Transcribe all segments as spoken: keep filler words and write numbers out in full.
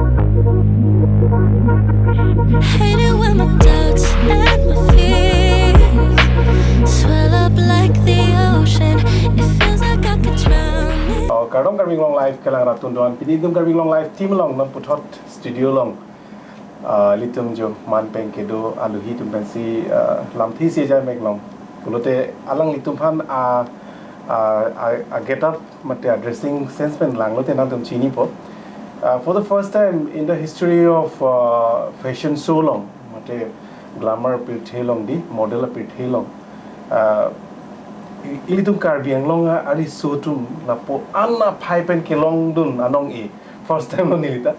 Hate it when my doubts and my fears swell up like the ocean. It feels like I could drown in. Oh, kardom Karbi Anglong Live kelang rat atum do-an. Pini itum Karbi Anglong Live team along nangputhot studio along. Ah, ilitum jo man pen kedo aluhi atum pensi, ah, lamthe isi ajai mek long. Pulote alanglitum aphan, ah, ah, ah, ah, get up mate, ah, dressing sense pen langlote nangtum chinipo. Ah, for the first time in the history of, ah, fashion show along, mate glamour pirthe along di, model pirthe along, ah, i- ilitum Karbi Anglong a- ariso atum lapu-an aphai pen kelongdun anong-e. First time lo nelita.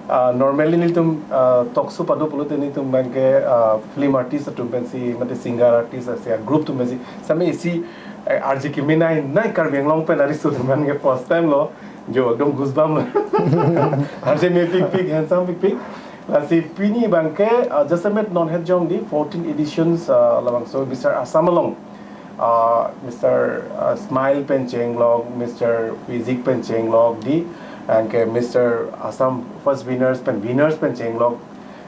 Ah, normally nelitum, ah, talk show pado pulote nelitum abangke, ah, film artist atum pensi, mate singer artist asi, ah, group atum pensi. Same isi, eh, R J keme nai, nai Karbi Anglong pen ariso atum abangke first time lo. Jo, ekdom goosebump lo. R J mepik pik, handsome pik pik. Lasi pini abangke, ah, jasemet non het jong di fourteen editions, ah, labangso Mister Assam along. Ah, Mister, ah, Smile pen chenglok, Mister Physique pen chenglok di, anke Mister Assam first winners pen, winners pen chenglok,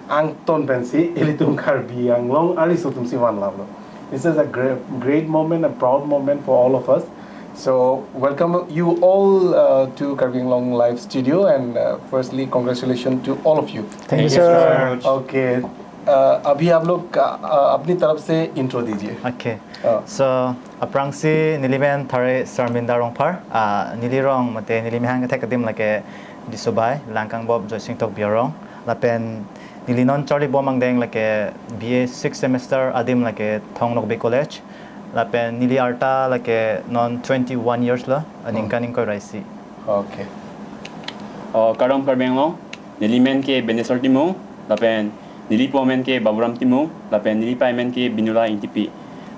angton pensi ilitum Karbi Anglong ariso atumsi vanlaplo. This is a great, great moment, a proud moment for all of us. So, welcome you all, uh, to Karbi Anglong Live Studio, and, uh, firstly, congratulations to all of you. Thank you, Thank you so sir. much. Okay, uh, अभी आप लोग, uh, uh, अपनी तरफ से इंट्रो दीजिए. Okay. Uh, So, aphrangsi nelimen Thare Sarminda Rongphar, ah, neli rong mate neli mehang kethek adim lake Disobai, Langkangbop Joysing Tokbi arong. Lapen neli non charlibom angdeng lake B A sixth semester adim lake Thong Nokbe College. Lapen neli arta lake non twenty-one years lo, aningkan ingkoi ra isi. Okay. Oh, kardom Karbi Anglong, neli men ke Beneswar Timung, lapen neli po men ke Baburam Timung, lapen neli pei men ke Binula Ingtipi.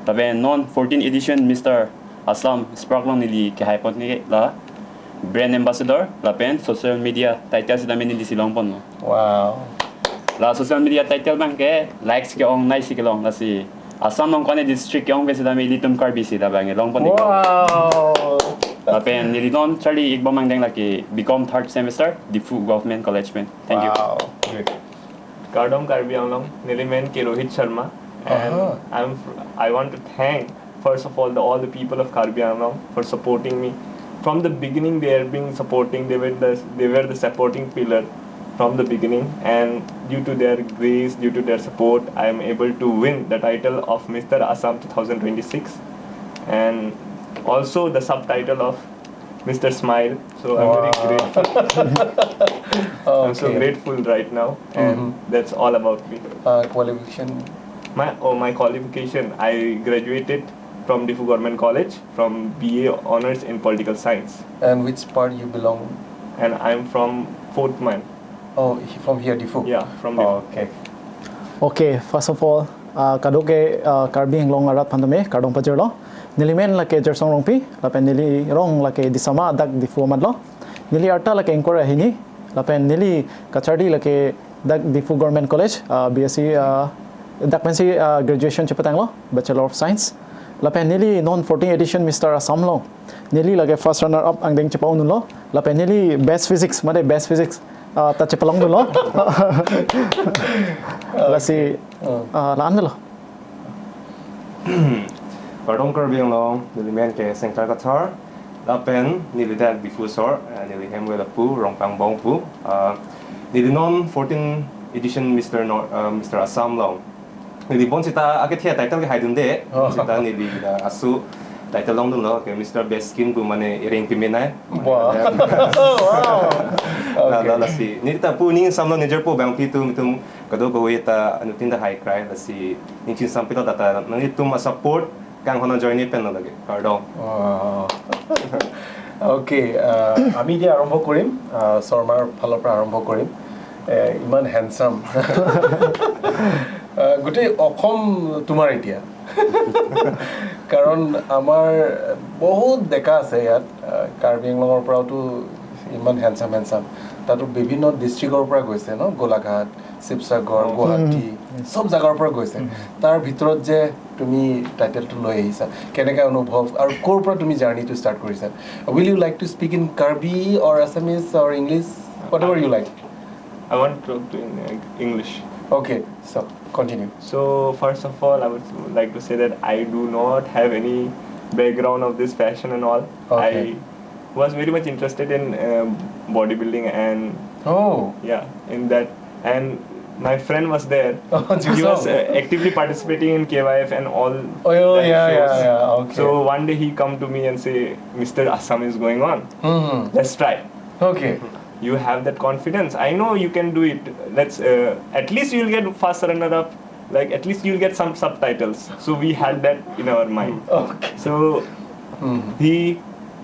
Lapen non fourteen edition Mister Assam Spark along neli kehai pon ke la brand ambassador, lapen social media title sitame neli si longponlo. Wow. La social media title abangke likes ke-ong nai si kelong, lasi Assam along ko-an district ke-ong pen sitame ilitum Karbi si labang longpon. Wow. Lapen neli non charli-ikbom angdeng lake B Com third semester, Diphu Government College pen. Thank you. Wow. Good. Kardom Karbi Anglong, neli men ke Rohit Sharma, and Uh-huh. I'm fr- I want to thank first of all the all the people of Karbi Anglong for supporting me. From the beginning, they have been supporting. They were the they were the supporting pillar from the beginning, and due to their grace, due to their support, I am able to win the title of Mister Assam two thousand twenty-six, and also the subtitle of Mister Smile. So I'm very Wow. grateful. I'm so Okay. Grateful right now, and Mhm. That's all about me. Uh, qualification. My oh, my qualification. I graduated from Diphu Government College from B A Honors in Political Science, And which part you belong? And I'm from Fourth Mile. Oh, he- from here, Diphu. Yeah, from Diphu. Okay. Okay, first of all, uh, kado ke uh, Karbi Anglong arat aphan tame kardom pajirlo. Neli men lake Jersong Rongpi, lapen neli rong lake Disama dak Diphu amat lo. Neli arta lake ingkoi ra hini, lapen neli kacharli lake dak Diphu Government College, uh, B S C, uh, dak pensi uh, graduation chepatanglo, Bachelor of Science. Lapen neli non fourteen edition Mister Assam along neli lake first runner up angdeng chepa-un-unlo. Lapen neli best physique, mate best physique, uh, ta chepalongdunlo. Lasi, uh, la-an lo. Kardom Karbi Anglong, neli men ke Sengkar Kathar, lapen neli dak Diphu asor, eh, neli hem ke lapu, Rongpang Bong pu. Ah, neli non fourteen edition Mister Nor, ah, Mister Assam along. Neli bonsita akethe title ke haidunde, Oh. bonsita neli, ah, asu title longdunlo ke Mister Best Skin pu mane ireng pimenai. Wow. Oh, wow. La, Okay. la, lasi. Neli ta pu ning samlo nijor po bang pi tu mitum kado ko ta anu tin da hai krai lasi. Ning chin sampilo ta ta nangtum a support kang hono join pen lage. Kardom. Wow. Okay, uh, আমি এতিয়া আৰম্ভ কৰিম, uh, শৰ্মাৰ ফালৰ পৰা আৰম্ভ কৰিম। এ, ইমান হেণ্ডচাম। গোটেই অসম তোমাৰ এতিয়া। কাৰণ আমাৰ বহুত ডেকা আছে ইয়াত, আহ, কাৰ্বি আংলঙৰ পৰাওতো ইমান হেণ্ডচাম হেণ্ডচাম। তাতো বিভিন্ন ডিষ্ট্ৰিক্টৰ পৰা গৈছে ন, গোলাঘাট, শিৱসাগৰ, গুৱাহাটী, চব জাগাৰ পৰা গৈছে। তাৰ ভিতৰত যে তুমি টাইটেলটো লৈ আহিছা, কেনেকা অনুভৱ আৰু ক'ৰ পৰা তুমি জাৰ্ণিটো ষ্টাৰ্ট কৰিছা? Will you like to speak in Karbi or Assamese or English, whatever you like? I want to talk to in uh, English. Okay, so continue. So first of all, I would like to say that I do not have any background of this fashion and all. Okay. I was very much interested in um, bodybuilding and Oh. yeah, in that. And my friend was there. Oh, He was so. Uh, actively participating in K Y F and all. Oh, that yeah, shows. Yeah, yeah. Okay. So one day he come to me and say, "Mister Assam is going on. Hmm. Let's try. Okay. You have that confidence. I know you can do it. Let's uh, at least you'll get first runner up. Like at least you'll get some subtitles." So we had that in our mind. Okay. So Hmm. he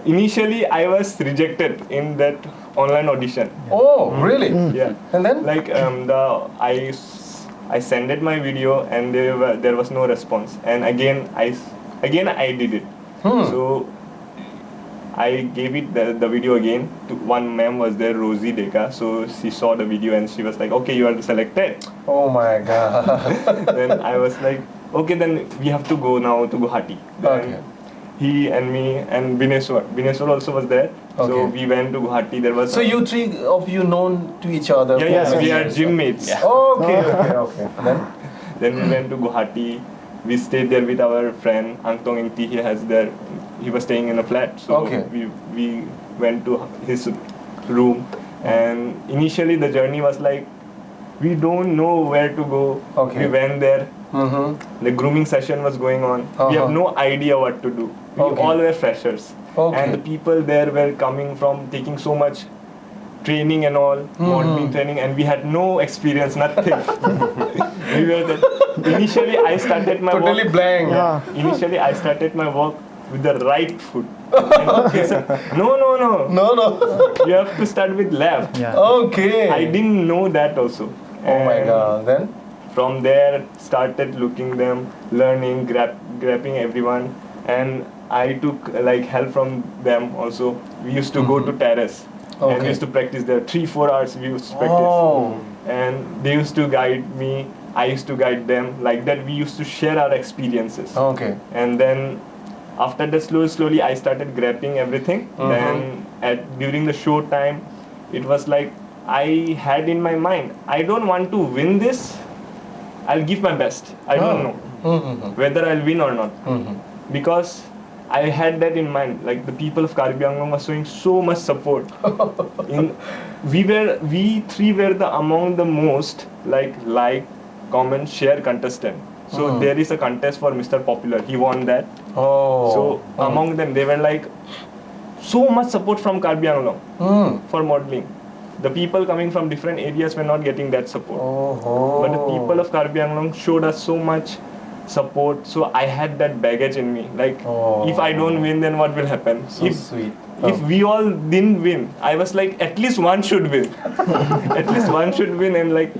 initially I was rejected in that online audition. Oh, really? Yeah. And then? Like um, the I s- I sent it my video and there were, there was no response. And again I s- again I did it. Hmm. So I gave it the, the video again. To, one ma'am was there, Rosie Deka. So she saw the video and she was like, "Okay, you are selected." Oh my God. Then I was like, "Okay, then we have to go now to Guwahati." Then Okay. He and me and Bineswar. Bineswar also was there. So Okay. We went to Guwahati. There was So you three of you known to each other? Yeah, for yeah. many We are years? Gym mates. Yeah. Okay, okay, okay. Then? Then we went to Guwahati. We stayed there with our friend Angtong Ingti. He has there. He was staying in a flat. So Okay. We we went to his room. And initially the journey was like, we don't know where to go. Okay. We went there. Mm-hmm. The grooming session was going on. We have Uh-huh. No idea what to do. We Okay. All were freshers. Okay. And the people there were coming from taking so much training and all, Mm-hmm. modeling training, and we had no experience, nothing. We were the, initially I started my Totally work. Blank. Yeah. Initially I started my work with the right foot. And they said, "No, no, no. No, no. You have to start with left." Yeah. Okay. I didn't know that also. Oh my And God. Then? From there, started looking them, learning, grab, grabbing everyone, and I took like help from them also. We used to go to terrace and Mm-hmm. Okay. We used to practice there. Three, four hours we used to practice. Oh. And they used to guide me. I used to guide them. Like that, we used to share our experiences. Okay. And then after that, slowly, slowly, I started grabbing everything. Mhm. Then at during the show time, it was like I had in my mind, I don't want to win this. I'll give my best. I don't Oh. know Mm-hmm. whether I'll win or not. Mm-hmm. Because I had that in mind. Like the people of Karbi Anglong were showing so much support. In we were we three were the among the most like like comment share contestant. So Hmm. There is a contest for Mister Popular. He won that. Oh. So Mm. Among them, they were like so much support from Karbi Anglong Mm. for modeling. The people coming from different areas were not getting that support. Oh. But the people of Karbi Anglong showed us so much support. So I had that baggage in me. Like, Oh. if I don't win, then what will happen? So if sweet. If Oh. We all didn't win, I was like, at least one should win. At least one should win, and like,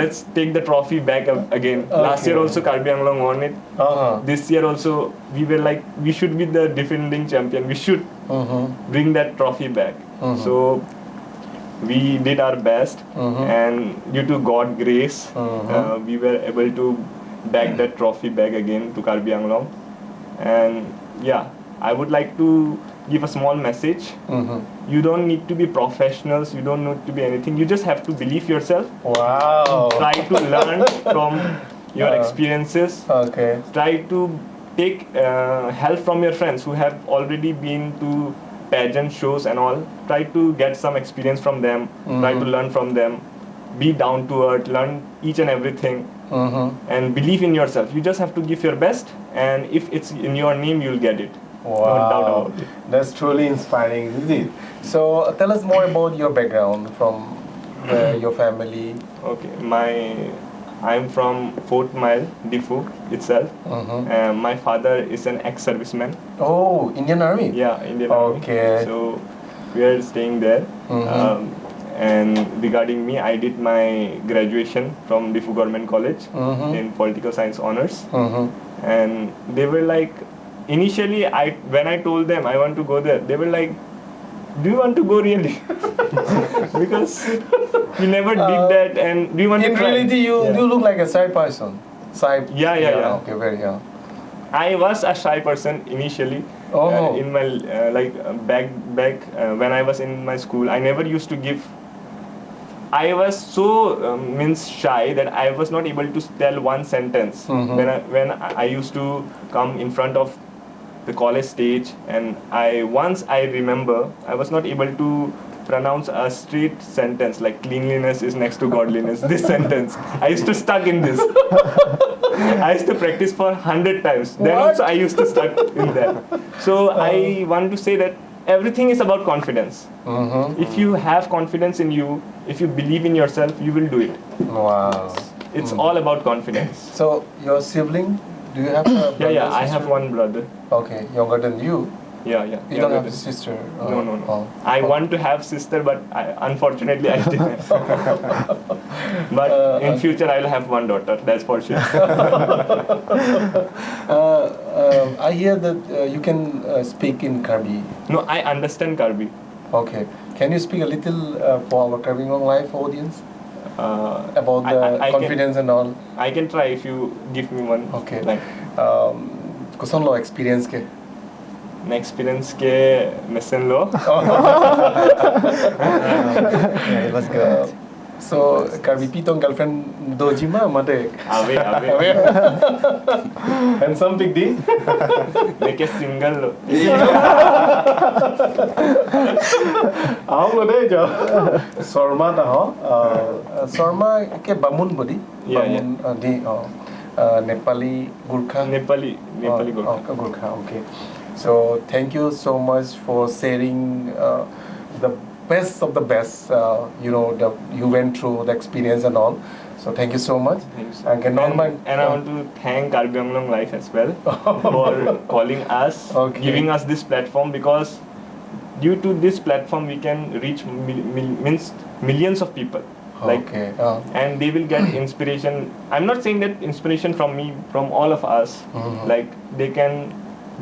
let's take the trophy back a- again. Last Okay. Year also Karbi Anglong won it. Uh-huh. This year also, we were like, we should be the defending champion. We should Mm-hmm. Bring that trophy back. Mm-hmm. So we did our best, Mm-hmm. And due to God grace, Mm-hmm. Uh, we were able to back that trophy back again to Karbi Anglong. And yeah, I would like to give a small message. Mm-hmm. You don't need to be professionals, you don't need to be anything. You just have to believe yourself. Wow. Try to learn from your Uh. Experiences. Okay. Try to take uh, help from your friends who have already been to pageant shows and all. Try to get some experience from them. Try Mm-hmm. To learn from them. Be down to earth. Learn each and everything. Mm-hmm. And believe in yourself. You just have to give your best. And if it's in your name, you'll get it. No doubt Wow. About it. That's truly inspiring, isn't it? So tell us more about your background from the, your family. Okay, my I'm from Fort Mile, Diphu itself. Mm-hmm. Uh, my father is an ex-serviceman. Oh, Indian Army? Yeah, Indian Army. Okay. So we are staying there. Mm-hmm. Um, and regarding me, I did my graduation from Diphu Government College Mm-hmm. In political science honors. Mm-hmm. And they were like, initially, I when I told them I want to go there, they were like, "Do you want to go really?" Because you never did Uh, that, and do you want In to try? reality, you, Yeah. You look like a shy person. Shy. Yeah, yeah, yeah. Okay, very yeah. I was a shy person initially. Oh. Uh, in my uh, like uh, back back uh, when I was in my school, I never used to give I was so um, means shy that I was not able to tell one sentence. Mhm. When I, when I used to come in front of the college stage, and I once I remember I was not able to pronounce a straight sentence like "cleanliness is next to godliness." This sentence, I used to stuck in this. I used to practice for hundred times. Then What? also I used to stuck in that. So I want to say that everything is about confidence. Mhm. If you have confidence in you, if you believe in yourself, you will do it. Wow. It's Mm. all about confidence. So, your sibling, do you have a Yeah, brother, yeah, I sister? have one brother. Okay, younger than you. Yeah, yeah, You don't younger have a than sister? No, no, no. Oh. I Oh. want to have sister, but I, unfortunately, I didn't. But Uh, in uh, future, I'll have one daughter. That's for sure. Uh, um, I hear that uh, you can uh, speak in Karbi. No, I understand Karbi. Okay. Can you speak a little uh, for our Karbi Anglong Live audience Uh, about I, the I, I can, confidence and all? I can try if you give me one. Okay. Like, Um, koson lo experience ke? Next experience ke mesen lo. Yeah, it was good. So, Karbipi tong girlfriend doji ma mate? Ave, ave. Ave. Handsome pik di? Neke single lo. Ahong lo dei jo. Sharma ta ho. Uh, Sharma ke Bamun bodi? Yeah, yeah. Bamun, uh, di, oh. Uh, Nepali Gurkha? Nepali, Nepali Oh, Gurkha. Oh, Gurkha, okay. So, thank you so much for sharing uh, the best of the best, uh, you know, the, you went through the experience and all. So, thank you so much. Thanks. And, and, And, and I want to thank Karbi Anglong Live as well for calling us, Okay. giving us this platform, because due to this platform we can reach mil- mil- means millions of people. Like, Okay. Uh, and they will get inspiration. I'm not saying that inspiration from me, from all of us. Mhm. Like, they can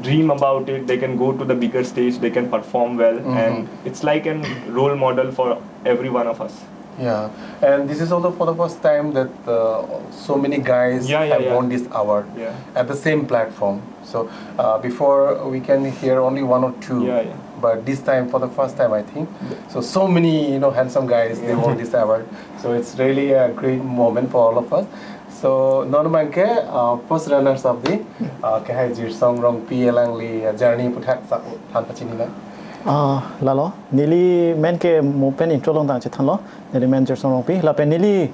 dream about it, they can go to the bigger stage, they can perform well, Mhm. and it's like an role model for every one of us. Yeah, and this is also for the first time that uh, so many guys Yeah, yeah, have yeah. won this award Yeah. at the same platform. So uh, before we can hear only one or two, Yeah, yeah. but this time for the first time, I think. So so many, you know, handsome guys they Yeah. won this award. So it's really a great moment for all of us. So non abangke uh, first runners up di uh, kehai Jirsong Rongpi alangli uh, journey aphuthak sa than pachini na. Ah, lalo, neli men ke mo pen intro along tang chethanlo, neli men Jirsong Rongpi, lapen neli,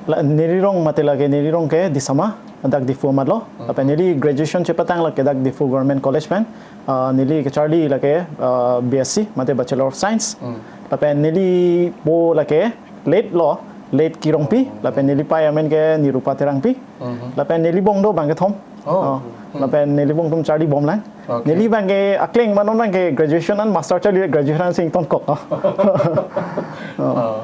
la, neli rong mate lake neli rong ke Disama, dak Diphu amat lo, Hmm. lapen neli graduation chepatang lake dak Diphu Government College pen, ah, neli kecharli lake ah, B S C, mate Bachelor of Science, Hmm. lapen neli po lake late lo, late Kirongpi, lapen neli pai amen ke Nirupa Terangpi, Mhm. lapen neli bong do bang kethom. Oh. Oh. Hmm. Lapen neli bong atum charli bomlang. Okay. Neli bang ke akleng ma non bang ke graduation an master charli graduation an sing tonkok. Oh. Oh.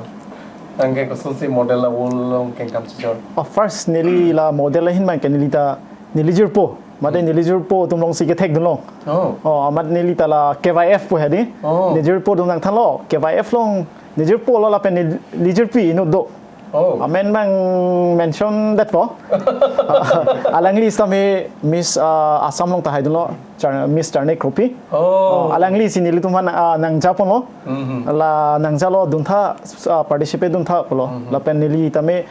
Bang ke kosonsi model a-world along kengkam chechor? Oh, first neli la model ahin bang ke neli ta neli jirpo. Mate Hmm. neli jirpo atum alongsi kethek dunlong. Oh. Oh, amat neli ta la K Y F pu hedi. Oh. Neli jirpo atum nangthanlo. K Y F along neli jirpo lo lapen neli, neli jirpi inut do. Oh. Amen bang mention detpo. Alangli sitame Miss uh, Assam along tahai dunlo, Char- Miss Charnek Kropi. Oh. Oh, alangli si nelitum aphan uh, nangjaponlo. Mhm. La nangjalo duntha uh, participate duntha pulo. Mhm. Lapen neli tame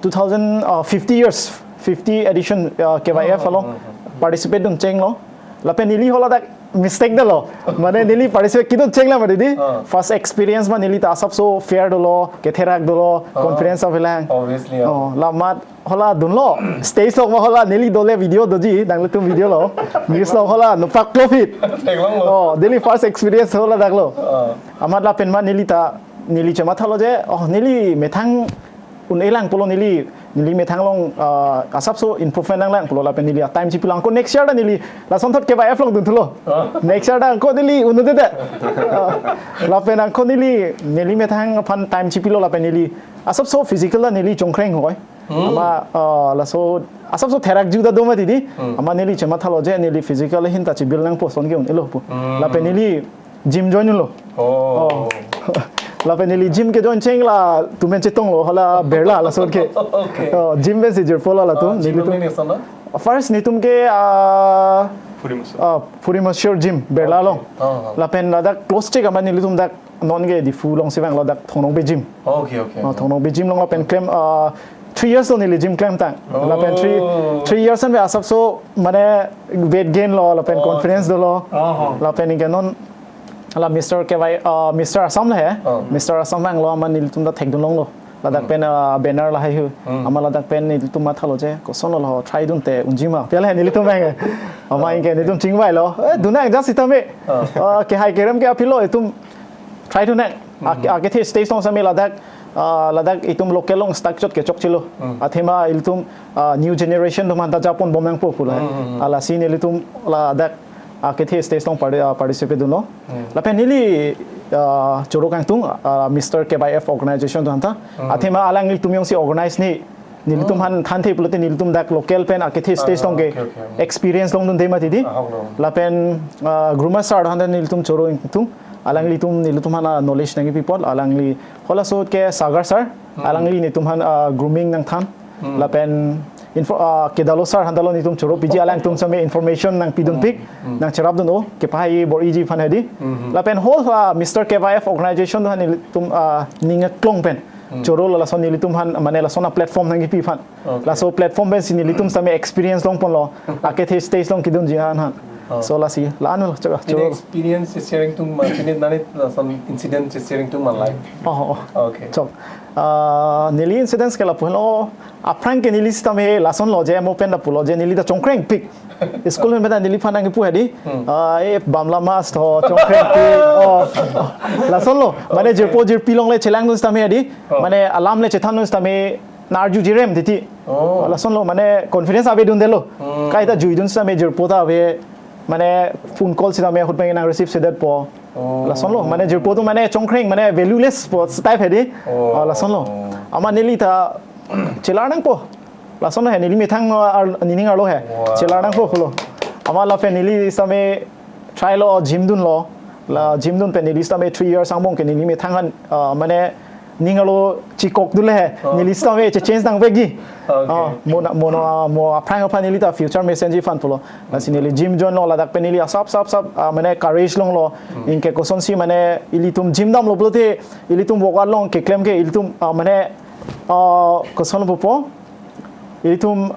two thousand uh, fifty years, fifty edition uh, K Y F Oh, along oh, oh. participate dun chenglo. Lapen neli hala dak mistake dalo. Mane neli participate kidun chenglo mane di. Ah. First experience ma neli ta asapso fair dolo, ketherak dolo, Ah. confidence avelang. Obviously, ah. Oh, la amat hala dunlo. Stage along ma hala neli dole video doji, nanglitum video lo. News along hala nopak profit. Theklonglo. Oh, neli first experience hala daklo. Ah. Amat lapen ma neli ta, neli chemathalo je, oh, neli methang un-elang pulo neli, neli methang along uh, asapso improvement nanglang pulo lapen neli time chipilang ko next year ta neli lasonthot K Y F along dunthulo. Ah. Next year ta ko neli un-edetde. Uh, lapen angko neli, neli methang aphan time chipilo lapen neli asapso physical ta neli chongkreng hoi. Hmm. Ama uh, laso asapso therak ju ta do mati di. Hmm. Ama neli chemathalo je neli physical ahin ta chibuild nangpo ason ke un-elo pu. Hmm. Lapen neli gym join lo. Oh. Oh. Lapen neli gym ke join cheng latum pen chetonglo hala berla lason ke. Okay. Oh, gym pensi jirpo la latum. Ah, gym nelitum. Neli son na? First netum ke uh, Puri Masur. uh, Puri Masur Gym Birla along. Oh, Lapen ladak close chek amat nelitum dak non ke Diphu alongsi vanglo, dak Thongnongbe Gym. Okay, okay. Oh, Thongnongbe Gym along lapen klem uh, three years lo neli gym klemtang. Oh. Lapen three three years an ve asapso mane weight gain lo lapen Oh, confidence dolo. Oh. Lapen ingke non la Mister K Y uh, Mister Assam le he. Oh. Mister Assam vanglo amat nelitum ta thekdun longlo. Ladak pen uh, banner lahai hu. Hmm. Amat ladak pen nelitum mathalo je koson lo try dunte unji ma. Pia le nelitum vang. Amat ingke nelitum chingvailo. Eh, dunang just itame. Oh. Uh, kehai kerem ke apilo itum try dunang. Ak- Akethe stage along sitame ladak uh, ladak itum local along stuck chot ke chokchelo. Hmm. Athema ilitum uh, new generation atum aphanta japon bom nangpo pula. Hmm, hmm, hmm. Alasi nelitum ladak akethe stage along parti- uh, participate dunlo. Hmm. Lapen neli uh, choro kangtung uh, Mister K Y F organization atum aphanta. Hmm. Athema alanglitum jongsi organize ni nelitum aphan thanthe pulote nelitum dak local pen akethe stage along ke okay, okay. Experience longdunde mati di. Ahok lo. Lapen uh, Groomer sir aphanta nelitum choro ingtung. Alanglitum nelitum aphan knowledge nangkepi apot. Alangli halaso ke Sagar sir. Alangli nelitum aphan uh, grooming nangthan. Hmm. Lapen info uh, Kedalo sir aphanta lo nelitum choro piji, alangtum sitame information nangpidunpik. Nangcherapdun o kepahai bor-iji aphan hedi. Hmm. Lapen whole uh, Mister K Y F organization atum aphan nelitum uh, ning aklong pen. Choro lo lason nelitum aphan mane lason a platform nangkepi aphan. Okay. Laso platform pensi nelitum sitame experience longponlo. Akethe stage along kedunji an aphan. Oh. So lasi la-an lo choro. Pini experience sharing tung ma, pini nani some incident sharing tung ma life. Oh, oh. Okay. Chok. Uh, neli incidents ke lapu lo. Aphrang ke neli sitame lason lo je mo pen da pulo je neli ta chongkrengpik. School pen da neliphan nangkepu hedi. Hmm. Uh, e bamla mas tho chongkrengpik. Oh. Lason lo. Mane jirpo jirpi along le chelangdun sitame hedi. Oh. Mane alam le chethandun sitame narju jirem titi. Oh. Lason lo mane confidence avedundelo. Hmm. Kaita juidun sitame jirpo ta ave mane phone call sitame ahut pen nang receive sedetpo. Oh. Lason lo mane jirpo atum mane chongkreng mane valueless po type hedi. Oh. Oh, lason lo. Amat neli ta chelar nangpo. Lason lo he neli methang ar, nening arlo he. Wow. Chelar nangpo pulo. Amat lapen neli sitame try lo gym dunlo. La gym dun pen neli sitame three years angbong ke neli methang aphan uh, mane ning arlo chikok dunle he. Oh. Neli sitame che change nangvekji. Okay. Uh, mo na- mo no- mo aphrang aphan neli ta future mesenji aphan pulo. Lasi neli gym join lo ladak pen neli asap sap sap uh, mane courage longlo. Ingke kosonsi mane ilitum gym damlo pulote ilitum workout along keklem ke ilitum uh, mane uh, koson pupo ilitum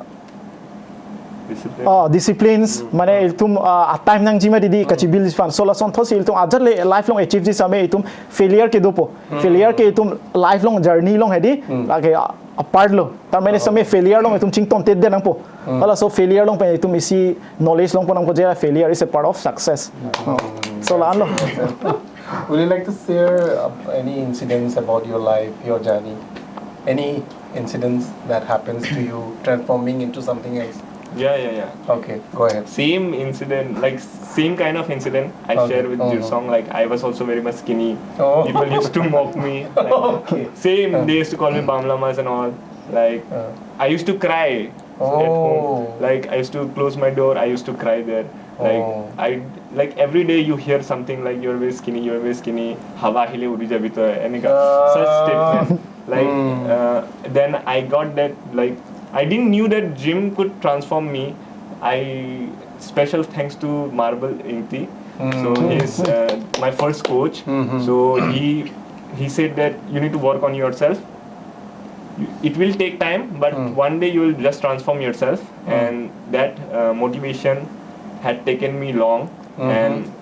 Discipline. uh, disciplines mane ilitum uh, a time nangji mati di kachibil aphan. So lason thotsi ilitum ajat le life along achieve ji sitame ilitum failure ke dopo. Failure ke ilitum life along journey along hedi. Lake uh, a part lo. Tar mane sitame failure along ilitum chington te de nangpo. Halaso failure along pen ilitum isi knowledge longpon nangpo je failure is a part of success. Uh, so la-an lo. Would you like to share uh, any incidents about your life, your journey? Any incidents that happens to you transforming into something else? Yeah, yeah, yeah. Okay, go ahead. Same incident, like same kind of incident I Okay. share with Oh. Jirsong. Like I was also very much skinny. Oh. People used to mock me. Like, Okay. Same, Uh. they used to call me Bamla Mas and all. Like Uh. I used to cry at Oh. home. Like I used to close my door. I used to cry there. Like Oh. I like every day you hear something like you're very skinny, you're very skinny. Hawa ahile uri jabi to. Eneka Ah. such statement. Like Hmm. uh, then I got that like I didn't knew that gym could transform me. I special thanks to Marble Ingti. Hmm. So he's uh, my first coach. Hmm. So he he said that you need to work on yourself. You- It will take time, but Hmm. one day you will just transform yourself. Hmm. And that uh, motivation had taken me long, Mhm. and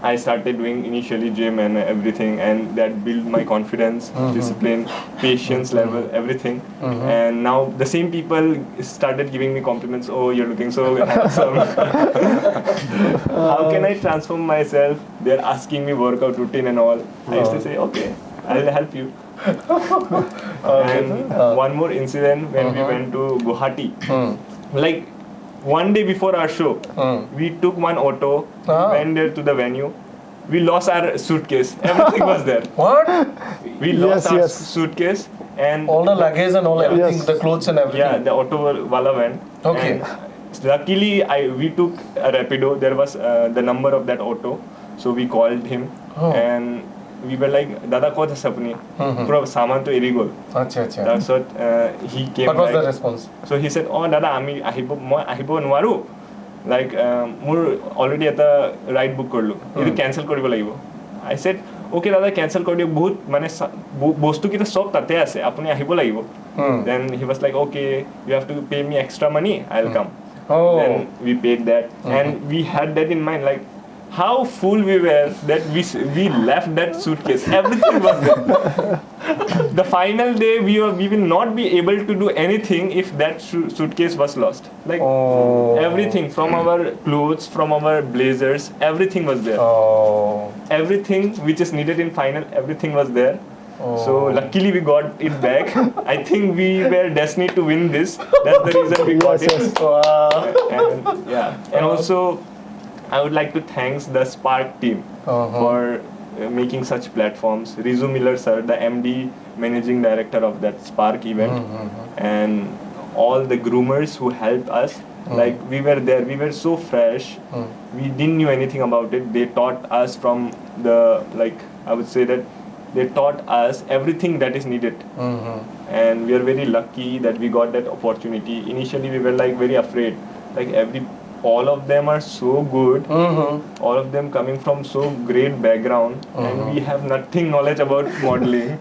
I started doing initially gym and everything, and that built my confidence, Mhm. discipline, patience Mhm. level, everything. Mhm. And now the same people started giving me compliments. Oh, you're looking so handsome. How can I transform myself? They're asking me workout routine and all. I used to Oh. say, okay, I'll help you. Okay. And Uh. One more incident when we Uh-huh. went to Guwahati. Hmm. Like one day before our show, Hmm. we took one auto, Ah. went there to the venue. We lost our suitcase. Everything was there. What? We lost Yes, our yes. Suitcase and All the luggage and all Yeah. everything, Yes. the clothes and everything. Yeah, the auto wala went. Okay. And luckily, I we took a Rapido. There was uh, the number of that auto, so we called him Oh. and We were like, "দাদা, ক'ত আছে আপুনি?" হুম, হুম। পুৰা চামানটো এৰি গ'ল। আচ্ছা আচ্ছা। তাৰপিছত uh, he came What was the back. Response? So he said, "Oh দাদা, আমি আহিব মই আহিব নোৱাৰোঁ, লাইক মোৰ অলৰেডি এটা ৰাইড বুক কৰিলোঁ, এইটো হুম। কেঞ্চেল কৰিব লাগিব।" I said, "অ'কে দাদা, কেঞ্চেল কৰি দিয়ক, বহুত মানে চা- ব- বস্তুকেইটা চব তাতে আছে, আপুনি আহিব লাগিব।" হুম। Then he was like, "Okay, you have to pay me extra money, I'll Hmm. come." Oh. Then we paid that, Mhm. and we had that in mind, like how fool we were that we s- we left that suitcase. Everything was there. The final day, we were, we will not be able to do anything if that su- suitcase was lost. Like Oh. everything from our clothes, from our blazers, everything was there. Oh. Everything which is needed in final, everything was there. Oh. So luckily we got it back. I think we were destined to win this. That's the reason we got Yes, it. Yes. Wow. And yeah, and also I would like to thanks the Spark team Uh-huh. for uh, making such platforms. Rizu Miller sir, the M D, managing director of that Spark event, Mm-hmm. and all the groomers who helped us. Mm. Like we were there, we were so fresh. Mm. We didn't knew anything about it. They taught us from the, like, I would say that they taught us everything that is needed. Mm-hmm. And we are very lucky that we got that opportunity. Initially, we were like very afraid. Like every, all of them are so good. Mm-hmm. All of them coming from so great background, Mhm. and we have nothing knowledge about modeling,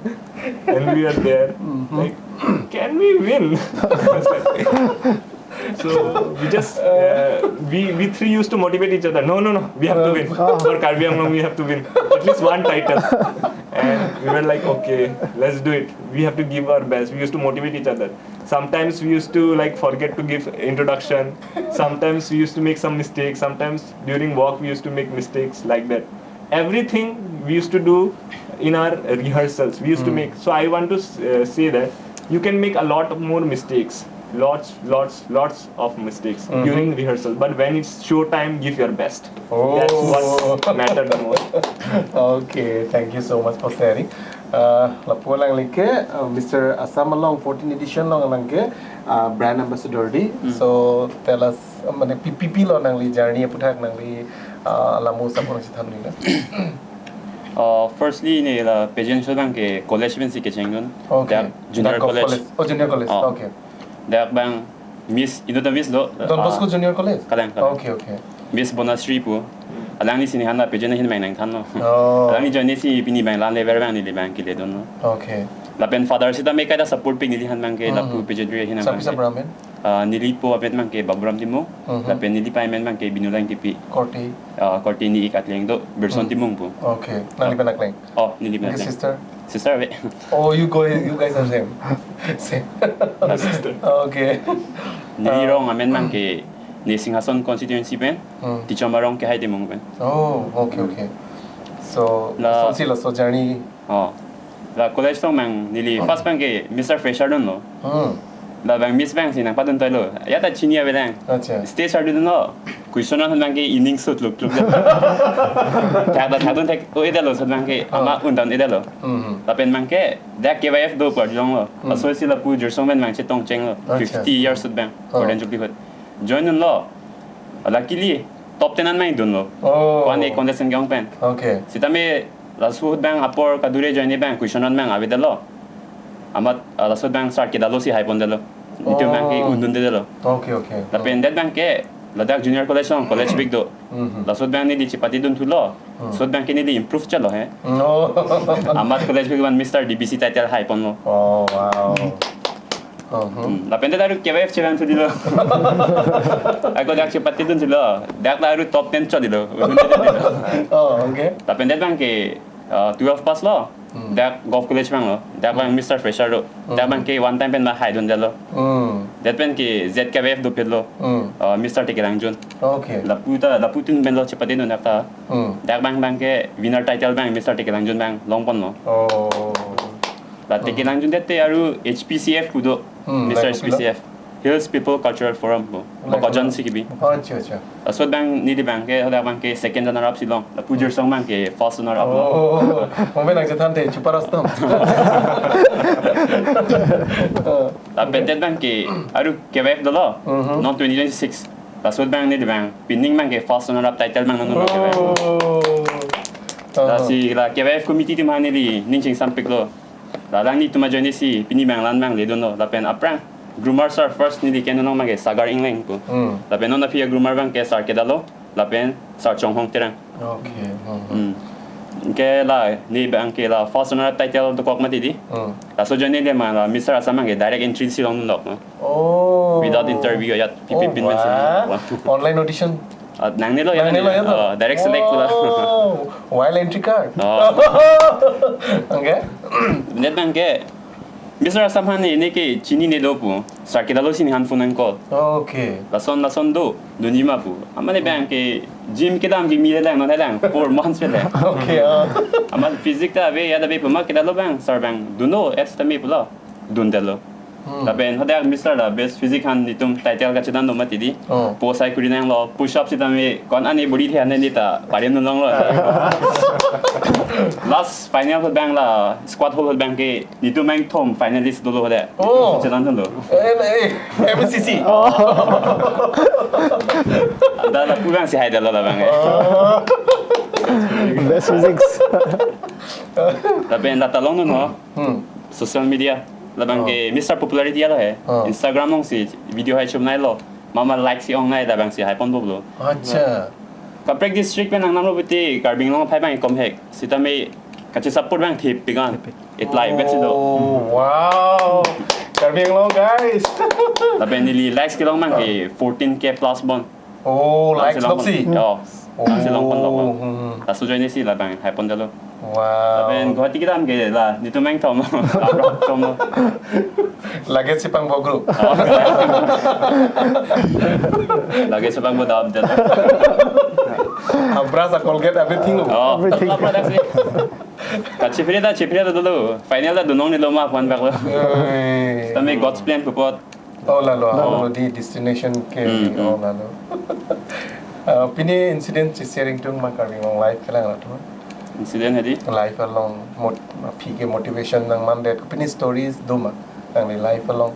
and we are there. Mhm. Like, can we win? So we just uh, we we three used to motivate each other. No, no, no. We have to Uh, win ah. for Karbi Anglong. We have to win at least one title. And we were like, okay, let's do it. We have to give our best. We used to motivate each other. Sometimes we used to like forget to give introduction. Sometimes we used to make some mistakes. Sometimes during walk we used to make mistakes like that. Everything we used to do in our rehearsals, we used to Hmm. make. So I want to uh, say that you can make a lot of more mistakes, lots, lots, lots of mistakes Mhm. during rehearsal. But when it's show time, give your best. Oh. That's what mattered the most. Okay, thank you so much for sharing. Uh, lapu alangli ke, uh, Mister Assam along fourteen edition along alangli ke, uh, brand ambassador di. Mm. So tell us, uh, mane P P P lo nangli journey aputhak nangli, uh, lamu sampun si than nina. Uh, firstly, ne la pageant show abang ke college pensi kechengdun. Okay. Dak junior Dak of college. Oh, junior college. Oh. Okay. Dak abang Miss, inut a Miss lo. Don Bosco Ah, Junior College? Kalang, kalang. Okay, okay. Miss Bonasri pu. Alangli si nehan la pageant ahin abang nangthanlo. Oh. Alangli join si pini abang la level abang neli abang keledunlo. Okay. Lapen father sita me kaita support pik neli han abang ke Mhm. lapu pageantry ahin Sapi abang ke. Sabra amen? Ah, neli po amen abang ke Baburam Timung. Mhm. Lapen neli pa amen abang ke Binuleng Tipi. Korte. Ah, korte neli ik akleng do Berson Mhm. Timung pu. Okay. Nangli pen akleng. Oh, neli pen Nangli akleng. Sister. Sister ave. Oh, you go. You guys are same. Same. Sister. Okay. Neli Ah. rong amen abang ke ne Singhason constituency pen. Hmm. Teacher Marong Kehai Timung pen. Oh, okay, okay. So, La- so si laso journey. Oh. La college along abang neli first abang ke Mister Fresher dunlo. Hmm. La abang Miss abang si nangpadun toilo. Ya ta chini avelang. Acha. Stage sar dunlo. Question an abang ke ening sut luk luk. Thak ta thak dun thek o edalo sut abang ke. Oh. Ama un down edalo. Hmm. Lapen abang ke dak K Y F do pu arjulonglo. Hmm. Laso si lapu Jirsong pen abang chetong chenglo. Acha. Fifty years sut abang. Oh. Golden Jubilee ahut. Join dunlo. Luckily top ten an abang dunlo. Oh. One a contestant ke-ong pen. Okay. Sitame laso ahut abang apor kadure join abang question an abang avedetlo. Amat, ah, laso ahut abang sir kedalo si hai pondetlo. Nitum abang ke Oh. un dundetlo. Okay, okay. Lapen det abang ke ladak junior college along college big do. Mhm. Laso ahut abang neli chepate dunthulo. Hmm. Laso ahut abang ke neli improve chalo he. Oh. Amat college big abang Mister D B C title hai ponlo. Oh, wow. Uh-huh. Hmm, lapen det aru K Y F chelang thudilo. Ako dak chepate dunthulo. Dak ta aru top ten chodilo. Oh, okay. Lapen det abang ke, uh, twelve pass lo. Hmm. Dak Govt College abang lo. Dak abang Mister Fresher lo. Dak Hmm. abang ke one time pen ma hai dundetlo. Hmm. Det pen ke Z K Y F dopetlo. Hmm. Uh, Mister Tekelangjun. Okay. Lapu ta, lapu tin pen lo chepate dun dak ta. Hmm. Dak abang abang ke winner title abang Mister Tekelangjun abang long ponlo. Oh. La Tekelangjun det te aru H P C F pu do. Hmm, Mister like H P C F. Hills People Cultural Forum pu. Like Bokajan pu- si kebi. Oh, acha, acha. Laso ahut abang neli abang ke, hadak abang ke second runner up si long. Lapu Jirsong abang ke first runner up lo. Oh, momen nang chethan te, chupa rastam. Lapen det abang ke, aru K Y F dolo. Mhm. Non twenty twenty-six. Laso ahut abang neli abang, pining abang ke first runner up title abang nangdunlo K Y F. Oh. Lasi la K Y F committee atum aphan neli ning chingsampiklo. La alanglitum ajoine si pini abang la-an abang ledunlo. Lapen aphrang groomer sir first neli kenonong abangke Sagar Engleng pu. Hmm. Lapen non aphi a-groomer abangke Sir Kedalo. Lapen Sir Chonghong Terang. Okay. Hmm. Hmm. Ke la ne abangke la first runner up title dokok mati di. Hmm. Laso ajoine le ma la Mister Assam abangke direct entry si longdunlok, no? Oh. Without interview, ajat pipi pin men si. Wah. Online audition. Ah, nangnelo ya, nangnelo ya to? Oh, direct select lo. Oh, wild entry card. Oh. Anke? Net abangke Mister Assam aphan ne, neke chinine do pu. Sir Kedalo si nephan phone nang-call. Okay. Lason lason do, dunji ma pu. Amat ne abangke gym kedam kimi le lang, non le lang, four months le lang. Okay, ah. Amat physique ta ave, ajat ave pu ma Kedalo abang, sir abang dunlo, et cetera pulo. Dundetlo. Hmm. Lapen hadak Mister la best physique aphan netum title kachedan do mati di. Oh. Posai kuri nanglo, push up sitame ko-an ani body the ani ta parim nang longlo. Last final ahut abang la squat hold ahut abangke netum angthom finalist dolo hadak. Oh. Netum si chenang dolo. Eh, eh, M C C. Oh. Da la pu abang si haidetlo la abang. Oh. Best physiques. Lapen da ta longdun ho. Hmm. Social media. Labang ke Mister Popularity alo he. Oh. Instagram along si video hai chom nailo. Mama like si ong nai labang si hai pon boblo. Acha. Kaprek district pen nangnamlo pulote Karbi Anglong aphai abang kom hek. Sitame kachesupport abang thip pigan. Thip pik. It live bet si do. Oh, wow. Karbi Anglong, guys. Lapen neli likes kelong abangke fourteen K plus bon. Oh, likes lok si. Yo. Oh. Lang si long pon lok. Hmm. Laso ajoine si labang hai pondetlo. Wow. Lapen Guwahati kedam ke la netum angthom. Abang chomlo. Luggage si pangbo group. Luggage si pangbo dam det. A-brush, a-Colgate, everything lo. Oh. Everything. Apa dak si? Kachephere ta chephere ta dolo. Final ta dunong ni lo ma pon bak lo. Eh. Tame God's plan pu apot. Oh, lalo, oh, di destination ke, hmm, hmm, oh, lalo. Uh, pini incident si sharing tung ma Karbi Anglong life kelang atum. Incident hedi? Life along mot-, aphi ke motivation nangmandet, pini stories do ma, nangli life along.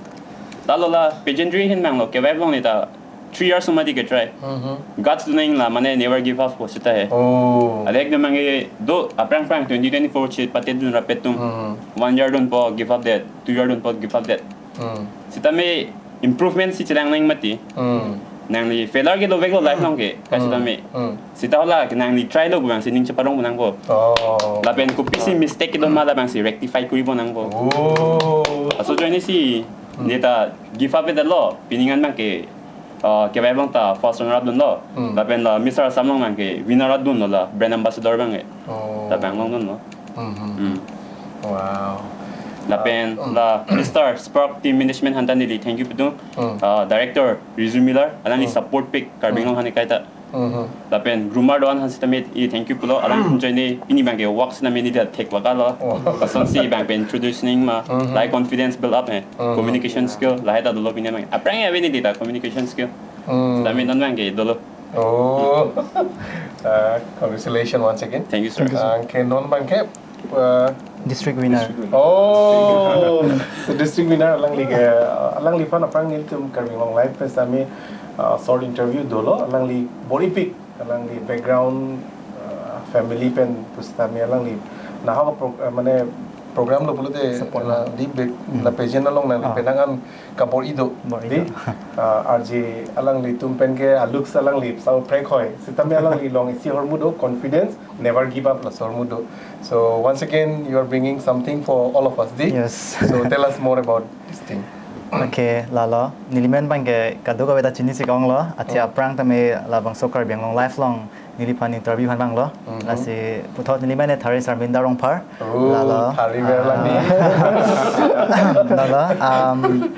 Lalo la, pageantry ahin abang lo, K Y F along ne ta three years mati ke try. Mhm. Guts dunang la, mane never give up pu seta he. Oh. Alek do abangke do, aphrang aphrang twenty twenty-four chepate dun rapet tum. Mhm. One year dunpo, give up det. Two year dunpo, give up det. Hmm. Sitame improvement si chelang nang mati. Hmm. Nangli failure ke dovek lo life along ke, ka, hmm, sitame. Hmm. Seta hala ke nangli try lo abang si ning cheparong nangpo. Oh. Lapen kopisi mistake kedo ma labang si rectify kuri bo nangpo. Oh. Laso ajoine si, hmm, ne ta give up det lo, pini an abangke, uh, K Y F along ta first runner up dunlo. Hmm. Lapen la Mister Assam along abangke winner up dunlo la, brand ambassador abangke. Oh. Labang along dunlo. Mhm. Hmm. Wow. Lapen, uh, hmm, la Mister Spark Team Management aphan ta neli thank you pidun. Hmm. Uh, Director Riju Miller, alangli, hmm, support pik Karbi Anglong, hmm, aphan kaita. Mhm. Lapen groomer do-an aphan sitame neli thank you pulo, alang, hmm, ajoine pini abangke work sitame neli ta thek baka lo. Oh. Lason si abang pen introduce nang ma, mhm, lahai confidence build up he. Mhm. Communication skill, lahai ta dolo pini abang. Aphrang ave neli ta communication skill. Hmm. Sitame non abangke dolo. Oh. Uh, congratulations once again. Thank you, sir. Thank you, sir. Uh, ke non abangke, uh, district winner. District winner. Oh, so district winner alangli ke, uh, alangliphan aphrang nelitum Karbi Anglong Live pen sitame, uh, short interview dolo, alangli bor-ipik, alangli background, uh, family pen pusitame alangli nahok pro-, uh, mane program lo pulote, support la, la di back, hmm, la pageant along nangli, oh, penang an kabor-i do. Bor-i di, do. Ah, R J alanglitum pen ke a-looks alangli sao prek hoi. Sitame alangli along isi ahormu do, confidence, never give up, laso ahormu do. So once again, you are bringing something for all of us, di? Yes. So tell us more about this thing. Okay, lalo. Neli men abangke kadokave ta chini si kong lo. Athe, oh, aphrang tame labangso Karbi Anglong Live along neliphan interview aphan vanglo. Mhm. Lasi puthot neli men ne Thari Sarminda Rongphar. Oh, lalo. Thari ver lang ni. Ah, lalo, um,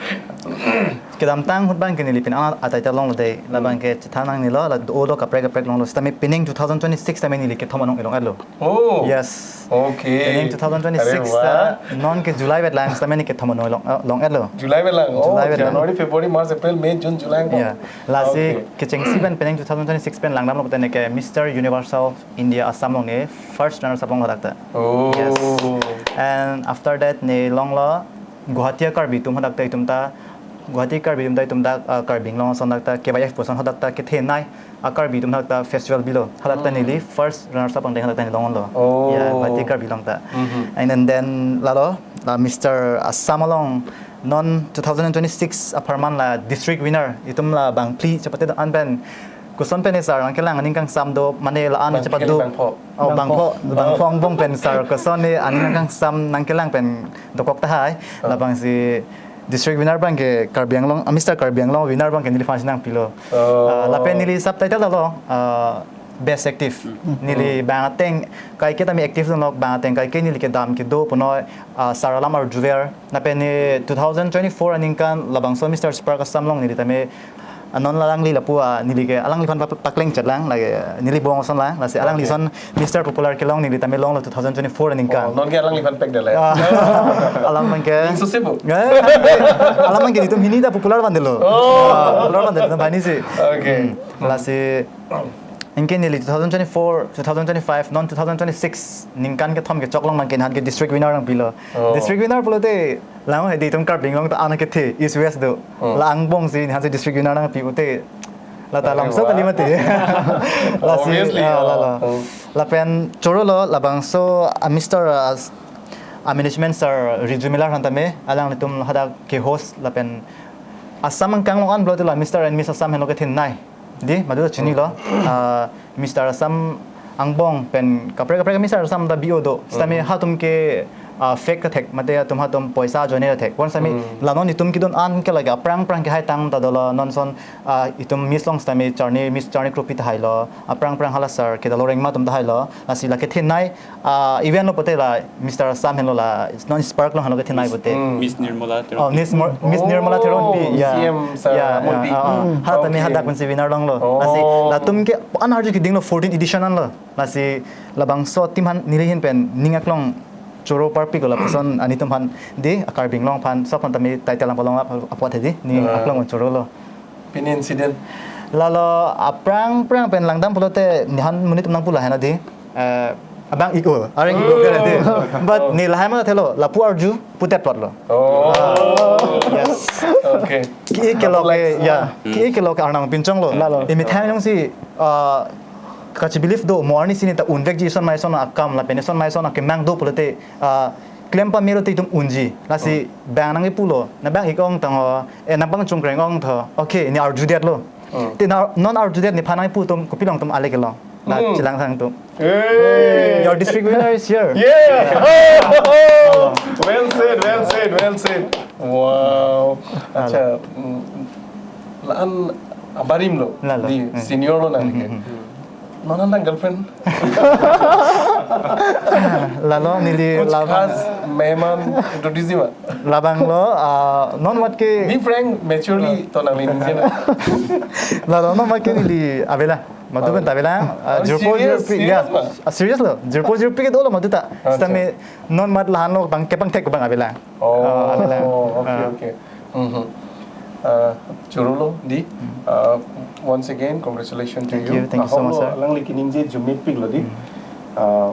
kedamtang ahut abangke neli pini an a-title longlo dei. Hmm. Labangke chethan nangnelo, la do do kaprek kaprek longlo. Sitame pining two thousand twenty-six tame neli kethom anong ilong-etlo. Oh. Yes. Okay. Pining two thousand twenty-six, are wah, ta non ke July vet lang, sitame neli kethom anong long, eh, long-etlo. July vet lang. Oh, July vet lang. January, February, March, April, May, June, July. Yeah. Lasi, okay, kechengsi pen pining two thousand twenty-six pen langdamlo pute neke Mister Universal India Assam along ne first runner up longlo dak ta. Oh. Yes. And after that ne longlo Guwahati a-Karbi atum hadak ta itum ta Guwahati Karbi atum ta itum dak, ah, Karbi Anglong ason dak ta K Y F puson hadak ta kethenei a Karbi atum hadak ta festival bilo. Hadak ta neli first runners up angdeng hadak ta neli longlo. Oh. Ya, Guwahati Karbi Anglong ta. And, and then lalo, la Mister Assam along non two thousand twenty-six apharman la district winner itum la bangphli chepate an pen koson pen sir nangkelang aning kangsam do mane la an chepado. Bangphli bangpho. Oh, bangpho, bangpho angbong pen sir koson ne aning kangsam nangkelang pen dokok tahai. Labangsi district winner abangke Karbi Anglong, ah, Mister Karbi Anglong winner abangke neliphan si nangpilo. Oh. Ah, lapen neli subtitle alo, ah, best active. Neli bang ateng kaike tame active dunlok, bang ateng kaike neli kedam kedo punoi, ah, sir alam arjuver. Lapen ne two thousand twenty-four aningkan labangso Mister Spark Assam along neli tame anon alangli lapu, ah, neli ke alangliphan pa-, pakleng chetlang lagi, neli bong ason lang, lasi alangli son Mister Popular kelong neli tame longlo two thousand twenty-four aningkan. Oh, non ke alangliphan pek dele. Ah, alam abangke. Ning susi bu? Eh, alam abangke itum hini ta popular vandelo. Oh. Ah, popular vandelo, banisi. Okay. Hmm. Lasi anke neli two thousand twenty-four, two thousand twenty-five, non two thousand twenty-six ningkan kethom kechok along abangke nangke district winner nangpilo. Oh. District winner pulote lang hedi itum Karbi Anglong ta an kethe East West do. Oh. La angbong si nangsi district winner nangpi pute. La ta lamso kali mati. Lasi, obviously, ah, oh, lalo. Oh. Lapen chorolo labangso, ah, Mister, ah, s-, ah, management sir Riju Miller aphan tame alanglitum hadak ke-host lapen Assam angkang along an pulote la Mister and Miss Assam henlo kethenei. Di, madu ta chinilo. Ah, Mister Assam angbong pen kaprek kaprek Mister Assam ta bi-o do. Sitame hatum ke, ah, fake ta thek, mate atum hatum poisa ajoine ta thek. Wan sitame la non itum kedun an ke lagi aphrang aphrang kehai tang ta dolo non son, ah, itum Miss along sitame charni, Miss charni kropi tahailo. Aphrang aphrang hala sir kedalo rengma atum tahailo. Lasi la kethenei, ah, event lo pute la Mister Assam henlo la non Spark along henlo kethenei pute. Miss Nirmala Teron. Oh, Miss Mor-, Miss Nirmala Teronpi. Oh, ya. C M sir, ya, Mulpi. Ya, ah, ah. Hala tame hadak pensi winner longlo. Oh. Lasi latum ke an arju kedinglo fourteen edition anlo. Lasi labangso team aphan neli ahin pen ning aklong choro parpiklo lapuson anitum aphan di, a Karbi Anglong aphan, so aphan tame title nangpalong ap-, apot hedi, ning aklong chorolo. Pini incident. Lalo aphrang aphrang pen langdam pulote nephan monit atum nangpu lahai na di. Eh, abang ik-o, areng ik-o ke di. But ne lahai ma thelo, lapu arju, putet plot lo. Oh. Yes. Okay. Ki-ik kelok ke, ya. Ki-ik kelok ke Arnam apinchong lo. Lalo. Emethang jongsi, ah, kachi believe do, mo arnisi ne ta unvekji ison ma ison akam lapen ison ma ison akemang do pulote, ah, klem pamelo te itum unji. Lasi bang nangkepulo, nang bang ik-ong tangho, eh, nang bang chungkreng ong tho. Okay, ne arjudetlo. Te na, non arjudet nephan nangkepu atum, kopi along atum ale kelong. Na, chelang sang atum. Hey! Your district winner is here. Yeah! Well said, well said, well said. Wow. Acha, mm, la-an abarim lo. Lalo. Di senior lo nang ke. Non nang girlfriend? Lalo neli kuch labang khas mehman introduce ma? Labang lo, ah, non mat ke. Be frank, maturely to nangli ningje na. Lalo non mat ke neli avelang. Madu pen ta avelang. Ah, oh, jirpo serious, jirpi, serious ya. Ma? Ah, serious lo. Jirpo jirpi ke dolo madu ta. Acha. Sitame non mat lahan lo bang kepangthek bang avelang. Oh, ah, avelang. Oh, okay, ah, okay. Mhm. Uh, chorolo di. Uh, once again, congratulations to you. Thank you. Thank you so much, sir. Ahok lo, alangli keningje jumit pik lo di. Uh,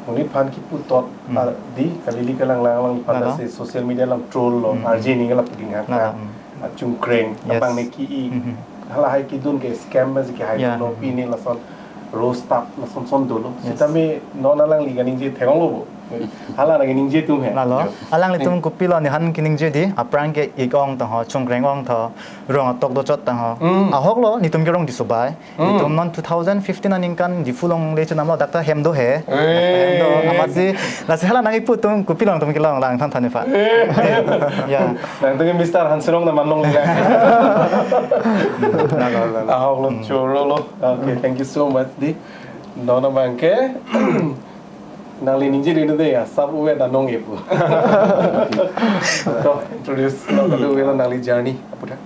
monit aphan kipu tot, uh, di, kali-kali kalang lang lang pada si social media lang troll lo, R J ning la puding hak na. Uh, chungkreng, yes, abang ne ki-i. Halahai kedun ke scam ba si kehai lo, pini lason roast up lason son dolo. Yes. Sitame non alangli kaningje theklong lo bo. Hala nangkaningje atum he. Lalo, alanglitum kopilo nephan kaningje di, aphrang ke ik-ong tangho, chungkreng ong tho, rong atok dochot tangho. Mm. Ahok lo, netum ke rong di subai. Mm. Netum non two thousand fifteen aningkan Diphu along le chunam lo dak ta hem do he. Hey. Hem do, amatsi, lasi hala nangkipu atum, kopilo nangtum kelong lang than than nephan. Hey. Ya. Nangtum ke Mister Hanserong na manlong le. Lalo, lalo. Ahok lo, chorolo. Okay, thank you so much di. Non abang ke. Nangli ningje ri nu de ya, sab uve da nong epu. To, introduce lo, kadu uve lo nangli journey, aputhak.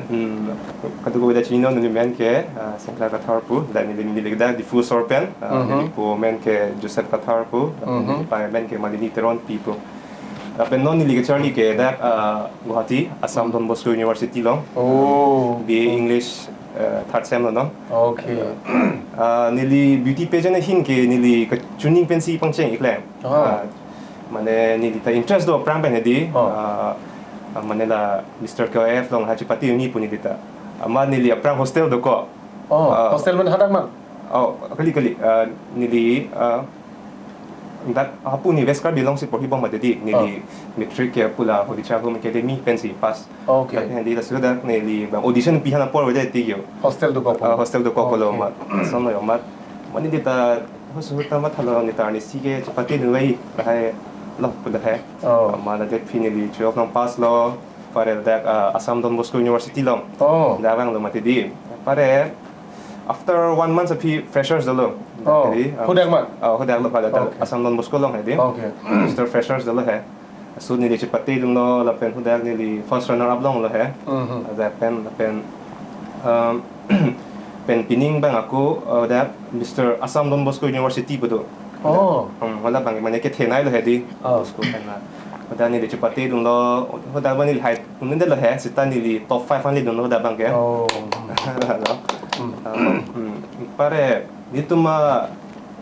Hmm, kadu uve da chininon, neli men ke, ah, Sengklar Kathar pu, da neli neli da Diphu sor pen, ah, neli po men ke Joseph Kathar pu, da neli pa men ke Malini Teronpi pu. Lapen non neli ke journey ke da, ah, Guwahati, Assam Don Bosco University along. Oh. B A English, eh, third sem lo non. Okay. Ah, neli beauty pageant ahin ke neli kachining pensi pangcheng-ik lang. Ah. Ah, mane neli ta interest do aphrang pen hedi. Oh. Ah, Ah, mane la Mister K O F along ha chepate un-e pu neli ta. Amat neli aphrang hostel dokok. Oh, ah, hostel man hadak man? Oh, kali, kali. Ah, neli, ah, dak hapu neli West Karbi Anglong si porhi bom mati di. Neli, oh, matric ke pu la Holy Child Home Academy pensi pass. Okay. Tapi neli laso dak neli bang audition pi han apor avedet ti yo. Hostel dokok pu? Ah, hostel dokok pu lo. Okay. Amat. Lason lo amat. Mane neli ta hos hota mathalo, neli ta arnisi ke chepate un-e lahai lo pu lahai. Oh. Amat ladak phi neli twelve nang pass lo. Pare dak, ah, Assam Don Bosco University along. Oh. Dak vanglo mati di. Pare after one month aphi freshers dolo. Oh, jadi, ah, hadak ma? Oh, hadak lo pare dak, okay, Assam Don Bosco along he di. Okay. Mister Freshers dolo he. Laso neli chepate dunlo lapen hadak neli first runner up longlo he. Mhm. Lapen, lapen, um, pen pining bang ako, uh, dak Mister Assam Don Bosco University pu do. Oh. Hmm, hala bang mane kethenei lo he di. Oh. School pen la. Hadak neli chepate dunlo, hadak bang neli hai, un-edetlo he, seta neli top five anle dunlo hadak bang ke. Oh. Lo. Hmm. Ah, hmm. Pare, nelitum, ah,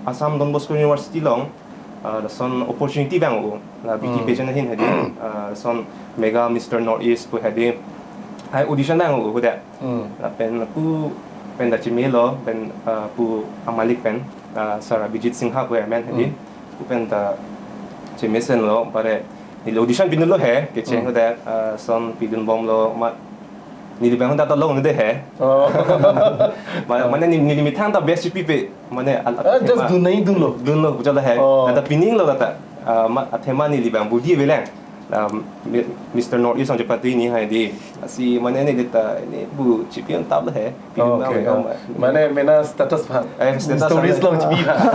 Assam Don Bosco University along, ah, lason opportunity vang-o, la beauty, hmm, pageant ahin he di, ah, lason Mega Mister Northeast pu he di. Hai audition vang-o hadak. Hmm. Lapen lapu pen ta chemelo, pen, ah, pu amalik pen, ah, Sir Abhijit Singha pu amen he di. Hmm. Pu pen ta chemesenlo, pare neli audition pinulo he, kecheng, hmm, hadak, ah, lason pidun bomlo, amat neli bang hadak ta long un-edet he. Oh. Ma-, oh, mane neli, neli methang ta best chipipe, mane al-, ah, just athema dun nai dunlo. Dunlo pu chalo he. Oh. Lata pining lo lata. Ah, ma-, athema neli bang budi avelang. La, Mi-, Mister Northeast along chepate un-e hai di. Lasi mane neli ta, neli bu chipi an tap lo he. Pi, oh, okay, bang, oh, ma-, mane mena status aphan. Eh, status Mister Northeast aphan along chipi aphan.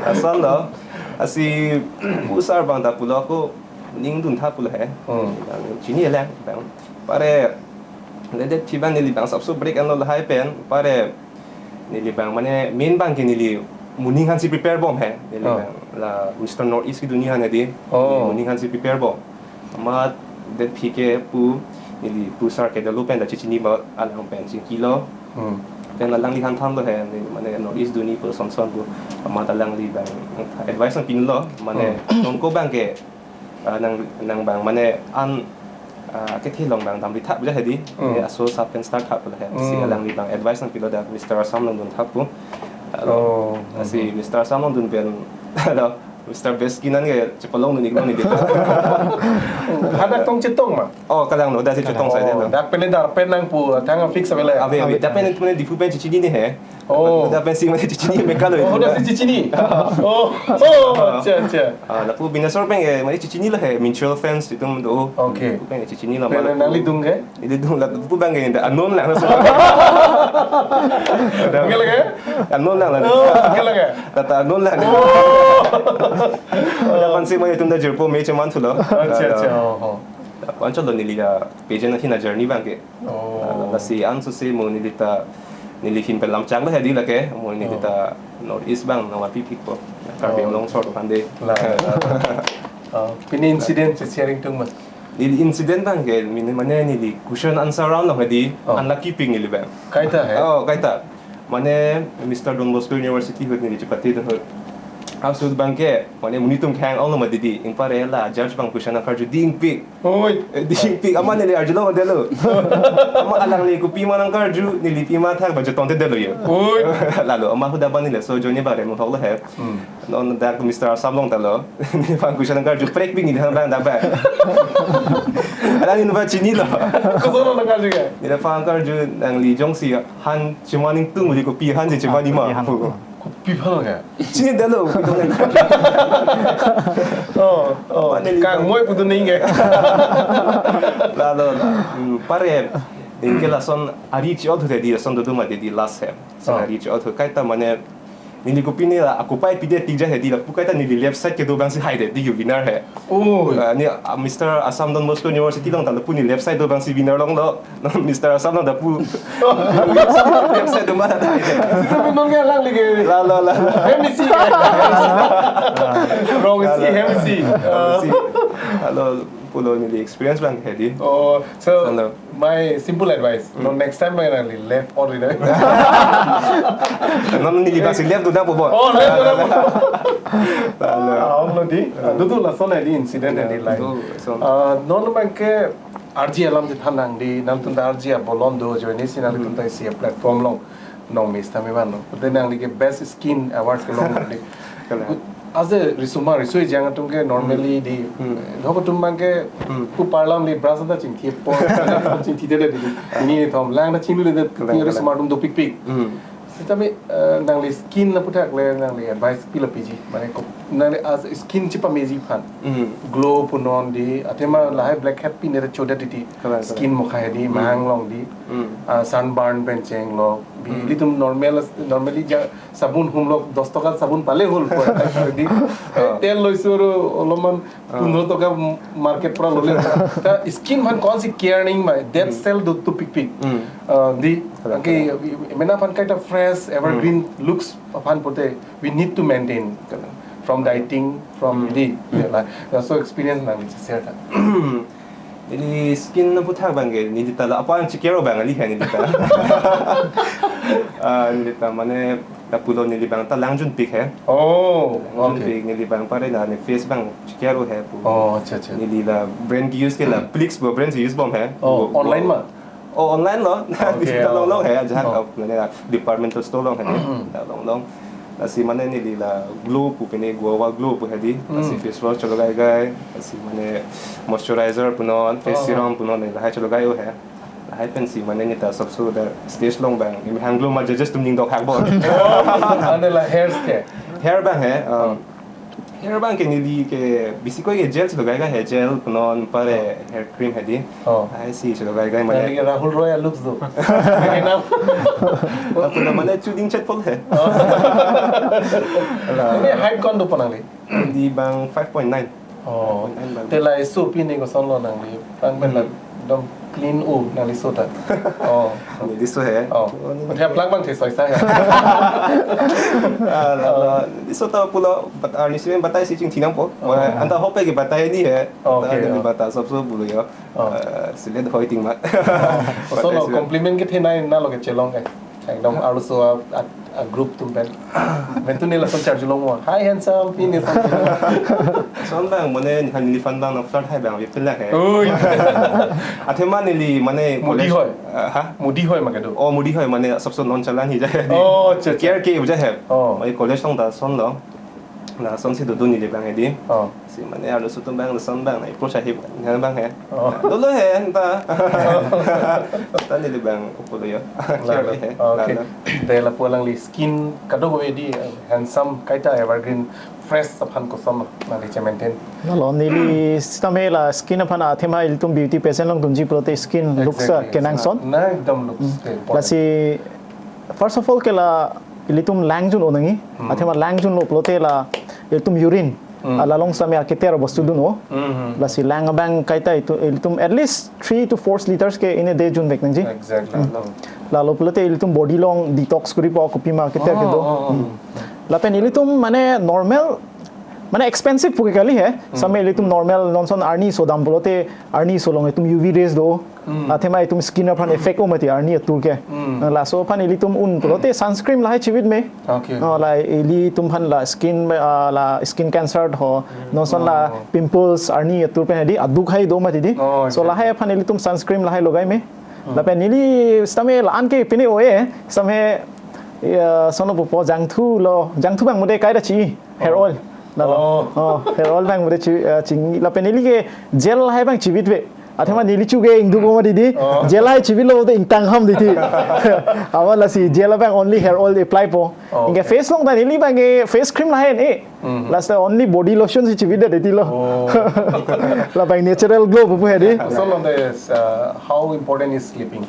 Lason lo. Lasi pu sir bang ta pulo ako ning duntha pulo he. Hmm. Bang chini lang bang. Pare ledet phi bang neli bang sapso break anlo lahai pen. Pare neli bang mane main bang ke neli moning aphan si prepare bom he. Neli, oh, bang la Mister Northeast kedun-e aphan he di. Oh. Neli moning aphan si prepare bom. Amat det phi ke pu neli pu sir ke dolo pen ta chechini ba alang pen chingkilo. Hmm. Pen alangliphan thanlo he, neli mane Northeast dun-e pu son son pu. Amat alangli bang advice nangpinulo, mane, hmm, non ko bang ke, ah, nang, nang bang mane an, ah, kethe along bang damri tha pu ja he di. Hmm. Mane aso sap pen start tha pu la he. Si, hmm, alangli bang advice nangpilo dak Mister Assam along dun tha pu. Alo. Oh. Lasi, hmm, Mister Assam along dun pen, alo, Mister Best Skin an ke chepalong dun-ik lo neli. Hadak tong chetong ma? Oh, kalang lo, dak si chetong saja lo. Dak pen le dar pen nangpu, thang fix ave le. Ave, ave. Dak pen pen Diphu pen chechinine he. Oh. Dak pen si mane chechini me kalo. Oh, dak si chechini. Oh, oh, acha, acha. Ah, lapu Bineswar pen ke mane chechinilo he, mutual friends itum do. Okay. Diphu pen chechinilo. Pen nangli dung ke? Neli dung, lapu bang ke neli ta unknown lang. Oke lagi? Unknown lang la. Oh, oke lagi? Lata unknown lang. Oh. Dak pen si mane itum ta jirpo me cheman thulo. Acha, acha. Oh, oh. Dak pen chotlo neli la pageant ahin a journey bang ke. Oh. La, lasi anso si mo neli ta, neli hin pen lamchak lo he di lake, mo neli, oh, ta Northeast bang nangvan pipik po. Karbi, oh, Anglong sor kan de. La, la, la. Oh, pini incident si sharing tung ma? Neli incident bang ke, mane, mane neli question answer round lo he di, oh, unlucky pik neli bang. Kaita he? Oh, kaita. Mane Mister Don Bosco University ahut neli chepate dun ahut. Ahut bang ke, mane monit atum khang ong lo ma di di, ingpare la judge bang question nangkarju dingpik. Oi. Eh, dingpik, amat neli arjulo ma detlo. Amat alangli kopi ma nangkarju, neli pima thak ba jetong te detlo ye. Oi. Lalo, amat hadak bang neli so join bang rem hok lo he. Hmm. Non dak Mister Assam along ta lo. Neliphan question nangkarju prekpik neliphan bang dak bang. Alangli nangpachinilo. Koson nangkarju ke? Neliphan karju nangli jongsi han cheman ingtung, neli kopi han si cheman, ah, ma. Kopi han. Pu. Kopi aphan ke? Chini detlo, kopi aphan. Oh, oh. Mane kangmoi pu dun nangji ke. Lalo, la. Hmm, pare. Anke lason ari chi-ot thu di, lason dodo ma di, di last he. Lason, oh, ari chi-ot thu. Kaita mane neli kopine la akopai pidet tija he di, lapu kaita neli left side kedo bang si haidet di yo winner he. Oh. Ah, ne, ah, Mister Assam Don Bosco University along ta lapu ne left side do bang si winner longlo. Mister Assam along ta pu left side do ma ta haidet. Sita pen non ke alangli ke. La, la, la, la. Hem isi ke. Wrong isi, la, la, hem isi. Hem isi. Alo, pulo neli experience bang he di. Oh, so, alo. My simple advice. No, next time nangli left or right. Non neli basi left do na po bo. Oh, left or right. Halo. Ah, om lo di. Ah, dudu lason di incident di lai. Dudu lason. Ah, non abangke R J alam chethan nang di, nangtum ta R J abolon do join si nangtum ta isi platform along nong miss tame vanlo. Then nangli ke best skin award kelong di. Kalang. As a risomar, riso ejang atum ke normally di. Hmm. Dok atum abangke Hmm. pu parlam di brush ta chingthi po, chingthi de di. Ini thom lang ta chinglu de, Kalang, kalang. Risomar atum dopikpik. Hmm. Sitame, eh, nangli skin aputhak le nangli advice kopilo piji. Mane ko, nangli as skin chepamesi aphan. Hmm. Glow punon di, athema lahai blackhead pine re chodet di. Kalang, kalang. Skin mokha di, Hmm. mahang long di. Hmm. Ah, sunburn pen chenglo. Bi Hmm. ilitum normal, normally ja sabun humlo, dos toka sabun pale hul po. Di, Ah. tel loiso ro, oloman Ah. pundro toka market pura lole. Ta skin aphan konsi care nangji ma, dead Hmm. cell do dopikpik. Hmm. Ah, di, Kalang, oke, kalang. Mena aphan kaita fresh, evergreen Hmm. looks aphan pulote, we need to maintain. Kalang. From dieting, from Hmm. di, Hmm. ya lah. Ya, so experience nangli share ta. Neli skin aputhak abangke, neli ta la, apa yang chikero abang ali hai neli ta. Ah, neli ta mane, lapulo neli abang ta langjunpik hai. Oh, Langjunpik, okay. Neli abang pare la, ne face abang chikero hai pu. Oh, acha, acha. Neli la brand ke use ke la, Plix pu brand si use bom hai. Oh, Pu, online pu, ma? Oh, online lo. Okay, Neli ta oh. Long long hai, ajahak Oh. Mane la departmental store along hai. Hmm. La long long. Lasi mane neli la Glow pu pine Goa Glow pu hai di. Lasi Hmm. face wash chologai gai. Lasi mane moisturizer punon, face Oh. serum punon, lahai chologai o hai. Lahai pensi mane neta sabse ta stage along abang. Imi hang glow ma judges atum ning dok hak bo. Oh, ante la hairs ke? Hair abang hai. Um, Oh. Hair abangke neli ke bisi koi ke gel chologai gai hai, gel punon pare Oh. hair cream hai di. Oh. Lahai si chologai gai mane. Nangli ke Rahul Roy looks do. Nangli na. Lapulo mane chuding chet pol hai. Oh. Nangli height ko-an dopo nangli? Neli abang five point nine. Oh. Five point nine abang. Te la isu pine kosonlo nangli? Pang pen la Hmm. ekdom clean o nangli so ta. Oh. Neli so hai. Oh. Oh, neli Muthe aplang abang the soisa hai. Ah, la, la, neli so ta pulo, but, ah, neli si batai si chingthi nangpo. Oh. Anta hope ke batai ni hai. Oh, okay, Anta neli oh. Bata sabse pulo yo. Oh. Ah, silet hoi ting mat. Oh. Batai Kosonlo si compliment kethenei nanglo ke chelong ke? Ekdom arloso a, a, a group atum pen. Pen tu neli lason charjulong mo. Hi handsome, pine son. Son abang mane neli aphan neli aphan abang na flirt hai abang, we pila hai. Ui. Athema neli mane Modi college hoi. Ah, ha? Modi hoi ma kedo. Oh, Modi hoi mane sabse nonchalant hi jai. Oh, acha, acha. Care ke jai hai. Oh. Mane college along ta son lo. Lasonsi dodo neli abang hai di. Oh. Si mane arloso atum abang, lason abang, na approach ahi nang abang hai. Oh. Dolo hai, anta. Anta neli abang, upo lo yo. Lalo. Care hai. Okay. Lalo. Te lapu alangli skin kadokave di, handsome, kaita evergreen, fresh aphan koson nangli che-maintain. Lalo, neli sitame la skin aphan athema ilitum beauty pageant along dunji pulote skin looks Exactly. Kenangsot. Na, na ekdom looks Hmm. ke important. Lasi, first of all ke la ilitum lang jun-o nangji. Hmm. Athema lang junlo pulote la ilitum urine. Hmm. Ah, la along sitame aketer bostu dun-o. Hmm, hmm. Lasi lang abang kaita itum, ilitum at least three to four liters ke in a day junvek nangji. Exactly. Hmm. Lalo. Lalo pulote ilitum body along detox koripo kopima keter Oh, kedo. Oh, oh. Hmm. Lapen ilitum mane normal, mane expensive pu ke kali hai. Hmm. Sitame ilitum normal non son arni so dam pulote arni so along itum U V rays do. Hmm. Athema itum skin aphan effect o mati arni atur ke. Hmm. Laso aphan ilitum un pulote sunscreen lahai chivit me. Okay. No, la ilitum aphan la skin, ah, la skin cancer ho, Hmm. non son la Oh. pimples arni atur pen hai di, aduk hai do mati di. Oh, So okay. Lahai aphan ilitum sunscreen lahai logai me. Hmm. Lapen neli sitame la-an ke pine o-e, sitame, ya, sono popo jangthu lo, jangthu abang mode kaita chi, hair Oh. oil. Lalo. Oh. Oh, hair oil abang mode chi, ah, ching, lapen neli ke gel lahai abang chivit ve. Athema Oh. Neli chu ke ingduk o mati di. Oh. Gel hai chivilo te ingtang ham di ti. Amat lasi gel abang only hair oil apply po. Oh, Anke okay. Face along ta neli abangke face cream lahai-en e. Mhm. Last only body lotion si chivit det ti lo. Oh. La abang natural glow pu hai di. So along this, uh, how important is sleeping?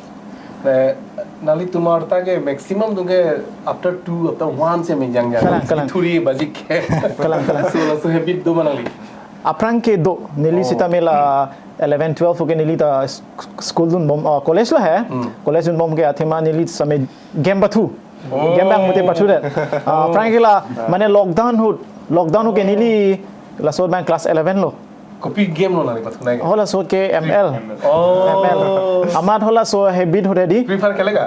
Na, nangli tumar ta ke maximum atum ke after two, after one se mengjang jang. Kalang, kalang. Thuri baji ke. Kalang, kalang. So, laso habit do ma nangli? Aphrang ke do, neli Oh. sitame la eleven, twelve ke neli ta sk-, school dunbom, ah, college la hai. Hmm. College dunbom ke athema neli sitame game pathu. Oh. Game abang mute pathu det. Ah, Oh. Aphrang ke la, Ah. mane lockdown ahut, lockdown ahut ke Oh. neli laso abang class eleven lo. Kopi game lo nangli pathunai ke? Halaso ahut ke M L. Oh. M L. Amat halaso habit ahut hedi. Free Fire khele ka?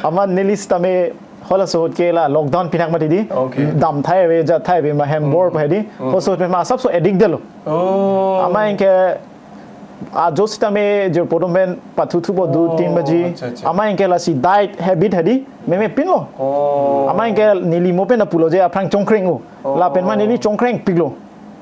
Amat neli sitame halaso ahut ke la lockdown pinak mati di. Okay. Dam thai ave, jat thai ave, ma hem bor pa hedi. Halaso ahut ma asapso addict detlo. Oh. Amat anke ajo sitame jirpo atum pen pathuthupo du Oh, tin baji. acha, acha. Amat anke lasi diet habit hedi meme pinlo. Oh. Amat anke neli mo pen pulo je aphrang chongkreng o. Oh. Lapen ma neli chongkreng piklo.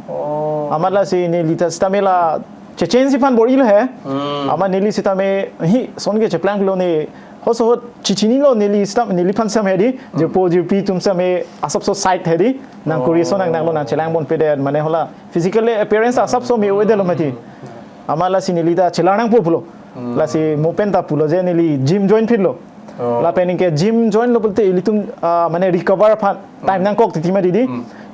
Oh. Amat lasi neli ta sitame la chechange si aphan bor-ilo he. Hmm. Amat neli sitame hi son ke cheplanglo ne. Halaso ahut chichinilo neli sitame, neliphan sitame hedi. Jirpo jirpi atum sitame asapso side hedi. Nangkuri ason nang nanglo, nangchelang ponpe det, mane hala physical appearance asapso me-o-e detlo mati. Amat lasi neli ta chelang nangpo pulo. Lasi mo pen ta pulo je neli gym join phitlo. Oh. Lapen anke gym joinlo pulote ilitum ah, mane recover aphan time nangkok titi mati di.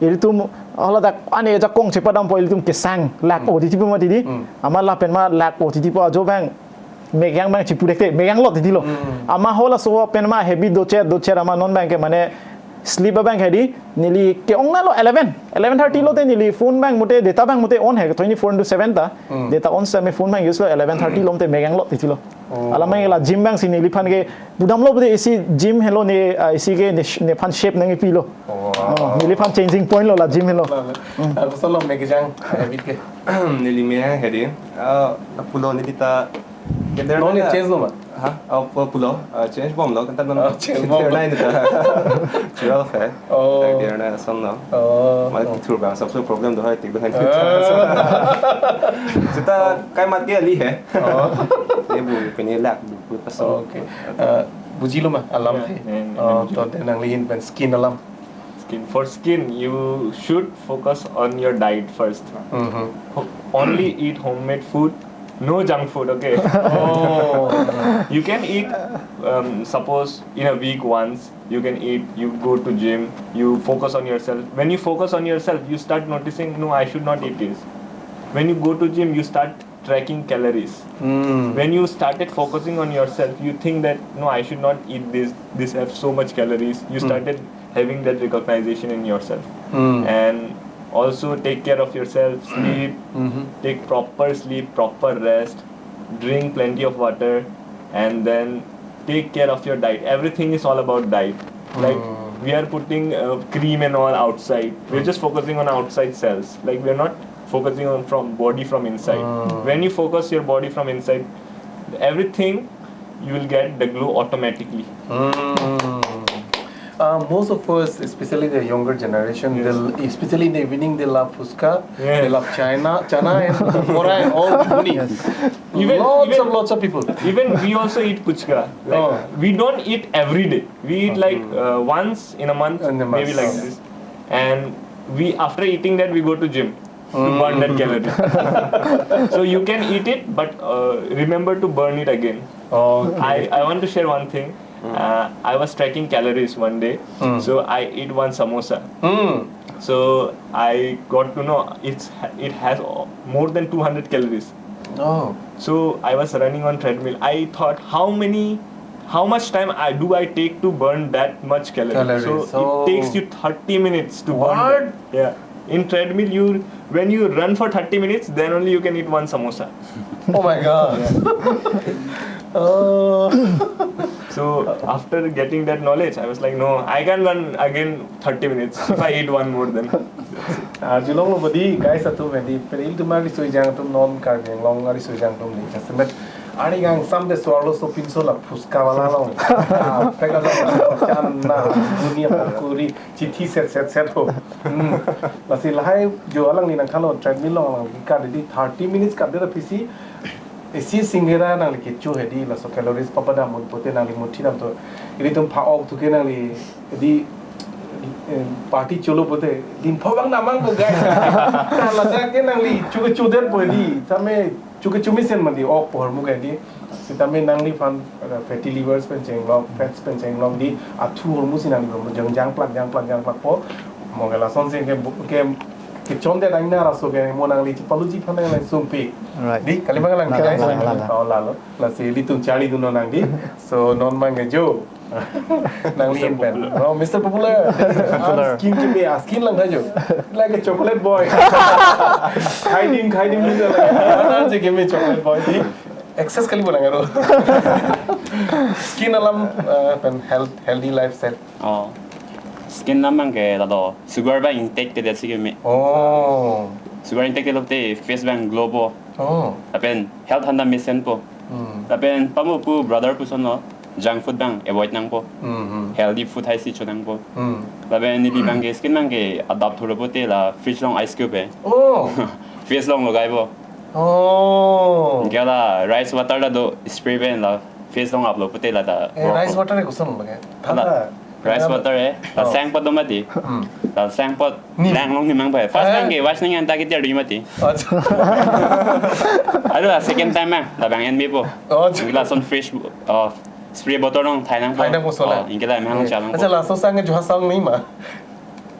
Ilitum haladak ane ajakong chepadampo ilitum kesang lak-o titipo mati di. Amat lapen ma lak-o titipo ajo abang megang abang chipu dekte meganglot titilo. Amat halaso pen ma habit dochet dochet amat non abang ke mane sleep abang hedi neli ke-ong nalo eleven, eleven thirty lote neli phone abang mate data abang mate on he twenty-four into seven ta. Data on sitame phone abang use lo, eleven thirty lo mate meganglot titilo. Oh. Alam abang la gym abang si neliphan ke pudamlo pulote isi gym helo ne ah, isi ke ne, nephan shape nangpilo. Oh. Oh, neliphan changing point lo la gym helo. Ako solo me kejang habit ke. Neli me hedi. Ah, pulo neli ta. Non ne change lo ma? Ha? Oh, pu- pulo. Ah, change bomlo kan tan. Oh, change bom. Nai nita. Twelve hai. Oh. Third year na son no. Oh. Mal kithur abang sabse problem do hai tik do hai. Sita kai mat ke ali hai. Oh. Ye bu pini lak bu bu paso. Okay. Uh, bujilo ma alam the. Yeah, yeah, Oh, yeah. To te nangli ahin pen skin alam. Skin. For skin, you should focus on your diet first. Mhm. Ho- Only eat homemade food, no junk food, okay? Oh. You can eat, um, suppose in a week once, you can eat, you go to gym, you focus on yourself. When you focus on yourself, you start noticing, no, I should not eat this. When you go to gym, you start tracking calories. Mm. When you started focusing on yourself, you think that, no, I should not eat this, this have so much calories. You started having that recognition in yourself. Mm. And also take care of yourself, sleep, Mhm. take proper sleep, proper rest, drink plenty of water, and then take care of your diet. Everything is all about diet. Like, we are putting uh, cream and all outside. We're just focusing on outside cells. Like, we're not focusing on from body from inside. When you focus your body from inside, everything, you will get the glow automatically. Mm. Uh, most of us, especially the younger generation, Yes. they'll, especially in the evening, they love fuchka, Yes. They love chana, chana and pakora and all ghugni. Even- lots even- of lots of people. Even we also eat puchka. Like, Oh. we don't eat every day. We eat like uh, once in a month, In a month. Maybe like this. And we, after eating that, we go to gym to burn that calorie. So you can eat it, but uh, remember to burn it again. Oh. I, I want to share one thing. Uh, I was tracking calories one day, Mm. so I eat one samosa. Mm. So I got to know it's it has more than two hundred calories. Oh. So I was running on treadmill. I thought, how many, how much time I do I take to burn that much calorie? Calories. So Oh. It takes you thirty minutes to What? burn that. Yeah. In treadmill, you when you run for thirty minutes, then only you can eat one samosa. Oh my God. Oh. So after getting that knowledge, I was like, no, I can run again thirty minutes if I eat one more then. Arjulong lo bodi guys atum edi peril tum ari sujang tum non Karbi Anglong ari sujang tum di customer ari gang sam de swallow so pinso la fuchka wala long. Ah, pega long chana ghugni pakori chithi set set set ho. Hmm. Lasi lahai jo alangli nangkhanlo treadmill along alangli ka di thirty minutes ka de pisi isi singera nangli kecho hedi laso calories papadam un pote nangli muthi dam to. Ilitum pha-ok thuke nangli di eh, party cholo pote lim pho bang namang ko guys. Kala ke nangli chuke chudet po di. Tame chuke chumisen mati ok pohor mu di. Sitame nangliphan uh, fatty livers pen chenglok, fats pen chenglok di athu hormu si nangli jang jang plak jang plak jang plak po. Mo ke lason si ke bu- ke ke chonde nang na raso ke mo nangli chipaluji phan nang sungpi. Right. Di kali bang lang Lang, guys. lang, lang, lang. Oh lalo. Lasi ilitum charli dun nang di. So non mang ke jo. Nangli pen. Oh, Mister Popular. Popular. Skin kimi, ah, skin lang thajo. Like a chocolate boy. Khai dim, khai dim, dim, dim. Nang je kimi chocolate boy. Di excess kali bolang aro. Skin alam, eh, pen health, healthy lifestyle. Oh. Skin alam abang ke lado sugar abang intake te det si kimi. Oh. Sugar intake te lote face abang glow po. Oh. Lapen health aphan ta mesenpo. Hmm. Lapen pamu pu brother pusonlo, junk food abang avoid nangpo. Hmm, hmm. Healthy food hai si cho nangpo. Hmm. Lapen neli abang ke skin abang ke adapt thuro pote la fridge along ice cube he. Oh. Face along logaipo. Oh. Anke la rice water la do spray pen la face along aplo pote la ta. Eh, work rice po. Water ke koson lage? La, thanda. Rice water he. La, oh, sang pot do mati. Hmm. La sang pot. Ni. Lang along ni mang pa. First, eh, time ke wash nang anta ke tiar di mati. Acha. Aru la second time abang, labang en mi po. Oh, acha. Glass on fresh, oh, spray bottle along thai nangpo. Thai nangpo sola. Oh, anke la mang along, eh, chalang po. Acha, laso sang ke juha sang ni ma?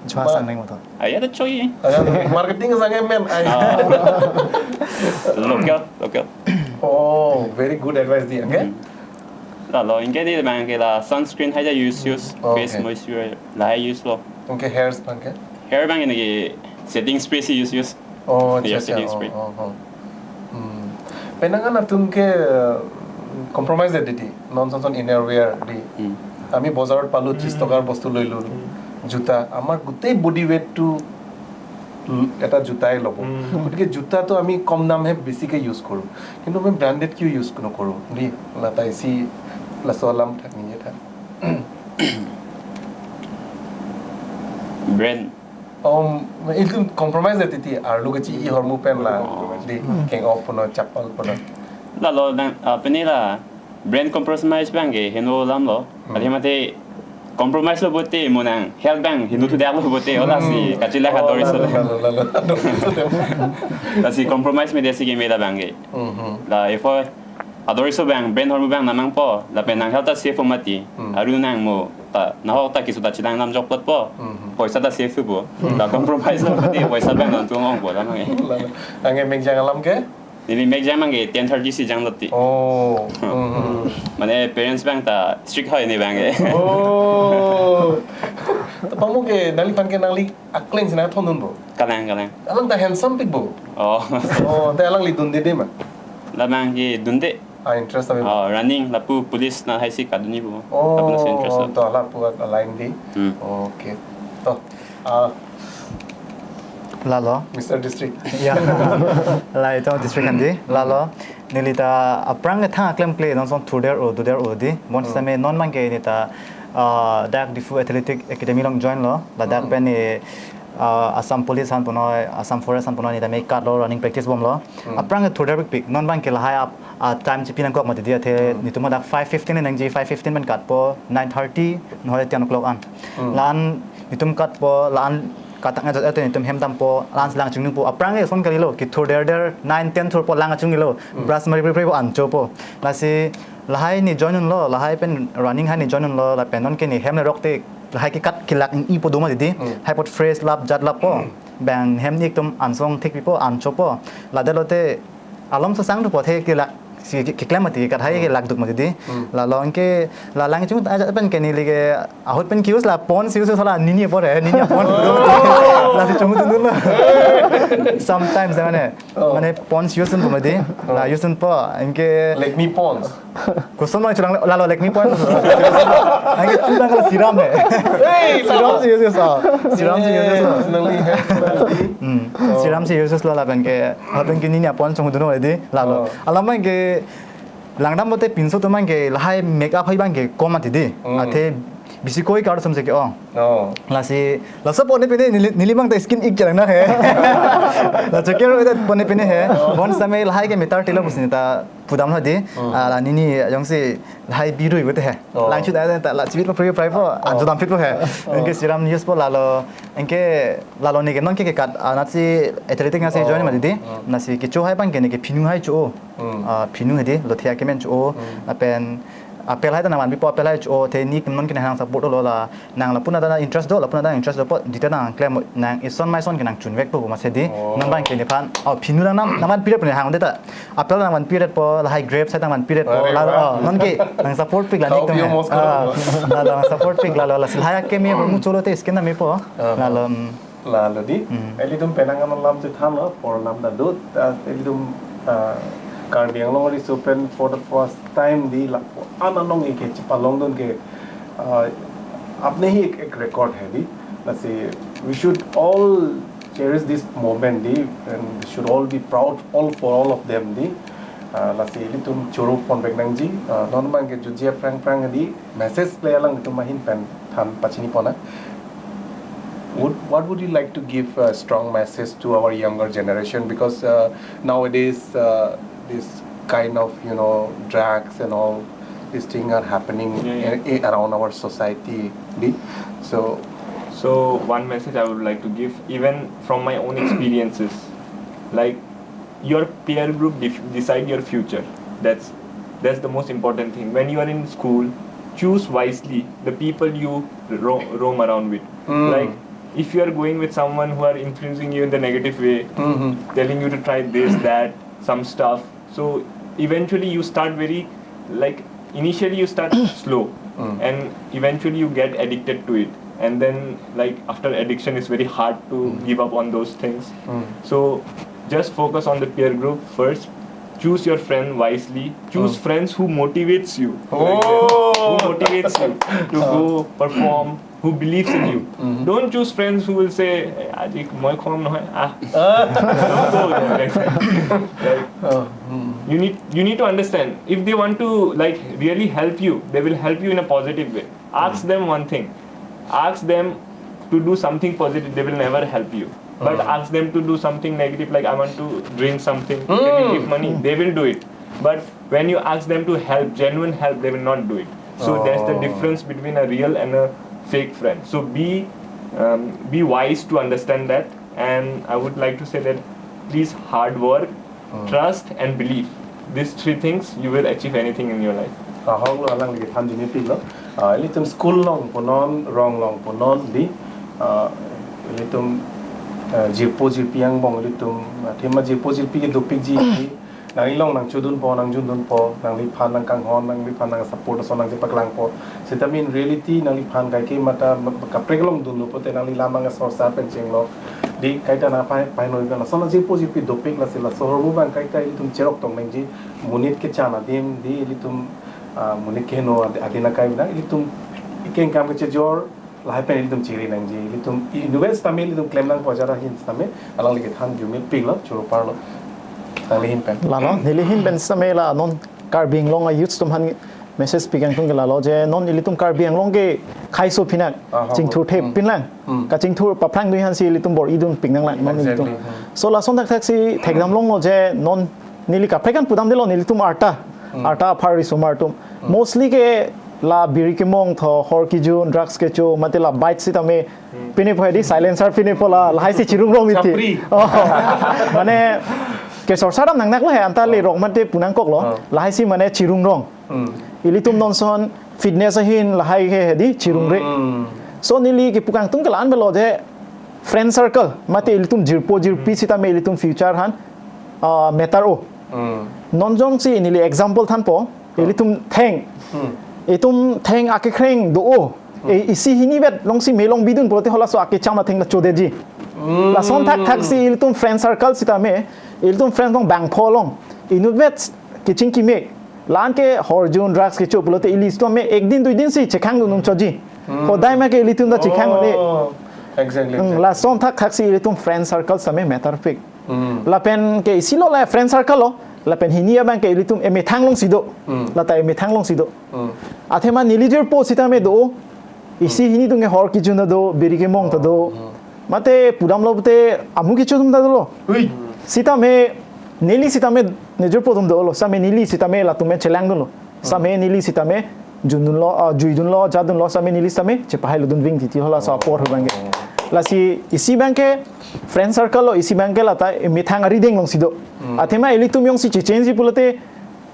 Juha ma- sang nang motor. Aya to choi. Aya, marketing sang ke men. Ay. Ah. Local, local. Oh, very good advice di, okay? Hmm. Lalo, anke neli abang ke la sunscreen hai ta use, use. Oh, face, okay, moisturizer lahai use lo. Anke hairs abang ke? Hair abang ke neli setting spray si use, use. Oh, acha, yeah, acha, setting spray. Oh, oh, oh. Hmm. Penang an atum ke, uh, compromise de di. Non son son innerwear di. Hmm. Ami bojarot palo tris tokar bostu loilo. Hmm. Juta, amar gutei body weight to ল-, এটা জোতাই ল'ব। উম। গতিকে জোতাটো আমি কম দামহে বেছিকে ইউজ কৰোঁ, কিন্তু আমি ব্ৰেণ্ডেড কিয় ইউজ নকৰোঁ? দি, লাটাইচি, লাচলাম থাক, নিজে থাক। Brand. Um, itu compromise de titi, arlu keci i hormu pen la, di, keng op puno, chapal puno. Lalo, nang, ah, pini la, brand compromise abang ke heno alam lo. Hmm. Adi mate compromise lo pote mo nang health abang heno thu dak lo pote ola si, hmm, kachila ka, oh, dori so lalo, le. Lalo, lalo, lalo. Lasi compromise me de si ke me la abang ke. Mhm. La ifo adori so abang brand hormu abang nang nangpo, lapen nang health ta safe mati. Hmm. Aru nang mo ta nahok ta kisu ta chilang lam jok plot po. Mhm. Poisa ta safe po. Hmm. La compromise lo pote poisa abang nang tung ong po la abang ke. Lalo. Anke mek jang alam ke? Neli mek jang abang ke ten thirty si jang loti. Oh. Hmm. Mane parents abang ta strict hoi ne abang ke. Oh. To pamu ke nangliphan ke nangli akleng si nangthondunpo? Kalang, kalang. Alang ta handsome pik bo. Oh. Oh, te alangli dundede ma? Labang ke dunde. Ah, interest ave. Oh, running lapu police na hai si kadun-ipo. Oh, lapu na si interest ave. To lapu a-line di. Hmm. Okay. To, ah, lalo. Mister District. Ya. Lahai to district kandi. Lalo. Neli ta aphrang ke thang aklem kle, non son thurder-o, duder-o di. Bon, hmm, sitame non abang ke neli ta, ah, dak Diphu Athletic Academy along join lo. Ladak, hmm, pen ni, ah, Assam Police aphan punoi, Assam Forest aphan punoi neli ta me kat lo, running practice bomlo. Hmm. Aphrang ke thurder pikpik, non abang ke lahai ap, ah, time chipi nangkok mati di athe, hmm, netum dak five fifteen nangji, five fifteen pen katpo, nine thirty, nohole ten o'clock an. Hmm. La-an netum katpo, la-an katak ajat ate netum hem dampo, la-an si lang chingnupo. Aphrang ke son kalilo, kithurderder, nine ten thurpo lang chingnulo, hmm, brush mari pri pri po an chopo. Lasi lahai neli join unlo, lahai pen running hai neli join unlo, lapen non ke neli hem le rok te, lahai ke kat kelak ing-ipo do mati di, hmm, hai apot fresh lap jat lappo. Hmm. Bang hem ni ekdom ansong thik pipo, an chopo. Ladak lote alom sosang thupo the kelak si ke-, keklem mati, kat hai, hmm, kelak duk mati di. Hmm. Lalo anke la lang chung ajat pen ke neli ke ahut pen ke-use la Pond's use, use la Nini apor he, Nini apon. Oh. Lasi chungdunlo. Sometimes mane, oh, mane Pond's use unpo mati di. Oh. La use unpo anke Lakme Pond's. Koson ma chulang lalo Lakme Pond's. Anke chulang kala serum he. Hey, serum si use, use, oh. Serum si use, use lo. Nangli hair serum di. Hmm. Oh. Serum si use, use lo lapen ke, lapen ke Nini apon chungdunlo di. Lalo. Oh. Alam abang ke langdam pote pinso atum abang ke lahai makeup hai abang ke kom mati di. Hmm. Athe bisi koi kar som se ke ong. Oh. Lasi, laso pone pine neli, neli abang ta skin ik jalang na he. La chokir ro ita pone pine he. Oh. Bon sitame lahai ke meter tilo pusi neli ta pudam hadi. Hmm. Ah, la Nini jongsi lahai birui gute he. Oh. Lang chut ada ta la chibit po pri pri po. Oh. Anjo dam fit po he. Oh. Anke serum use po lalo. Anke lalo neli ke non ke ke kat, ah, nasi athletic nasi, oh, join mati di. Hmm. Lasi kecho hai abang ke neli ke phinu hai cho. Hmm. Ah, phinu hadi, lothia kemen cho. Hmm. Lapen Apel hai ta nangvanpipo, apel hai cho, the ni non ke nang support lo la, nang lapu na ta interest do, lapu na ta interest do po, dita nang klem nang ison mai son ke nang chunvekpo ma se di, Oh. nang bang ke nephan, oh, phinu nang nang, nangvanpi ret po ne hang dita, apel nangvanpi ret po, lahai grapes hai nangvanpi ret po, Are la, wah. oh, non ke, nang support pik la Khau ni tum pio hai. Moscow Ah, lo. la, la, nang support pik la, la, la, silhai ke me, mu cholo te skin na me po, Ah. la, la, mm. Lalo di, Hmm. ilitum penang anon lam chethan lo, por lam ta do, ah, ilitum, ah, Karbi Anglong Riso Pen for the first time di lapu an along ke chepalongdun ke, ah, apne hi ek, ek record hai di. Lasi, we should all cherish this moment di, and we should all be proud all for all of them di. Ah, lasi ilitum choro ponvek nangji, ah, non bang ke jutji aphrang phrang di, message le alanglitum ahin pen than pachini pon nang. Would, what would you like to give a strong message to our younger generation? Because, uh, nowadays, uh, this kind of, you know, drugs and all these things are happening Yeah, yeah. in, in, around our society. Di? So, So one message I would like to give, even from my own experiences, like, your peer group def- decide your future. That's that's the most important thing. When you are in school, choose wisely the people you ro- roam around with. Mm. Like, if you are going with someone who are influencing you in the negative way, Mm-hmm. telling you to try this, that, some stuff, so eventually you start very, like, initially you start slow, Mm. and eventually you get addicted to it, and then, like, after addiction, it's very hard to Mm. give up on those things. Mm. So just focus on the peer group first. Choose your friend wisely. Choose Mm. friends who motivates you. Oh. Like, who motivates you to go perform, who believes in you. Mm-hmm. Don't choose friends who will say, "Eh, aji moi khom nohoi, ah." Ah. Don't go there. Like, Oh, mm. you need, you need to understand, if they want to, like, really help you, they will help you in a positive way. Ask Mm. them one thing. Ask them to do something positive, they will never help you. But Mm. ask them to do something negative, like, "I want to drink something, can you Mm. give money?" They will do it. But when you ask them to help, genuine help, they will not do it. So there's the Oh. difference between a real and a fake friend. So be, um, be wise to understand that. And I would like to say that please hard work, Mm. trust and belief. These three things, you will achieve anything in your life. Ahok lo, alangli kethan juni pik lo. Ah, ilitum school along punon, rong along punon di. Ah, ilitum, ah, jirpo jirpi angbong ilitum, ah, athema jirpo jirpi ke dopikji di. Nangli along nangchodunpo, nangjundunpo, nangliphan nangkanghon, nangliphan nang support ason nangchepaklangpo. Sitame in reality nangliphan kaike mata kaprek along dunlo pote nangli lam nang asor sar pen chenglo. Di kaita nangpai, pai noi kan. Ason jirpo jirpi dopik lasi laso ahormu abang kaita ilitum cherok tong nangji, monit kechan adim di ilitum, ah, monit keheno ad-, adin akai bina ilitum ikengkam kechejor, lahai pen ilitum chiri nangji, ilitum inutvet sitame ilitum klem nangpo ajat ahin sitame, alangli kethan jumil pik lo, choro par lo. Nangli ahin pen. Lalo, neli ahin pen sitame la non Karbi Anglong a-youth atum aphan message pikangtung ke lalo je non ilitum Karbi Anglong ke khaiso aphi nang, Aha, chingthur thep hmm. aphi nang, Hmm. kachingthur paphrang dui aphansi ilitum bor-idun pik nanglang non ilitum. Exactly, hmm. So lason thakthak si thekdam longlo je non neli kaprek an pudamdelo nelitum arta, Hmm. arta aphar risomar atum. Hmm. Mostly ke la biri kemong tho, hor kejun, drugs kecho, mate la bike sitame, Hmm. pine pho di silencer pine pho la, lahai si chirungrong miti. Chapri. Oh, mane, kesor saram nangnak lo he, anta le Oh. rok mate pu nangkoklo, Oh. lahai si mane chirungrong. Hmm. Ilitum non ason fitness ahin lahai he di chirungre. Hmm. So neli kepukangtung ke la-an avelo je friend circle, mate ilitum jirpo jirpi Hmm. sitame ilitum future aphan, ah, matter o. Hmm. Non jongsi neli example thanpo, Oh. ilitum theng. Hmm. Itum theng akekreng do o. Hmm. E isi hini vet alongsi me long bidun pulote halaso akecham atheng ta chodetji. Hmm. Lason thakthak si ilitum friend circle sitame, ilitum friend along bangpho along. Inutvet kechingki me. La-an ke hor jun drugs kecho pulote ili sitame ek din dui din si chekhang dun nung choji. Hmm. Hodai ma ke ilitum ta chekhang ne. Oh. Exactly, Hmm, exactly. lason thakthak si ilitum friend circle sitame matter pik. Hmm. Lapen ke isi lo la friend circle lo. Lapen hini abang ke ilitum emethang alongsi do. Hmm. Lata emethang alongsi do. Hmm. Athema neli jirpo sitame do. Isi Hmm. hini atum ke hor kejun ta do, biri kemong ta do. Hmm. Mate pudamlo pute amu kecho atum ta dolo. Ui. Sitame neli sitame nejirpo atum dolo. Sitame neli sitame latum me chelangdunlo. Sitame neli sitame jundunlo, ah, juidunlo, jadunlo, sitame neli sitame chepahailodun ving titi halaso apor abang ke. Lasi isi abang ke friend circle lo, isi abang ke lata emethang arideng alongsi do. Hmm. Athema ilitum jongsi chechange pulote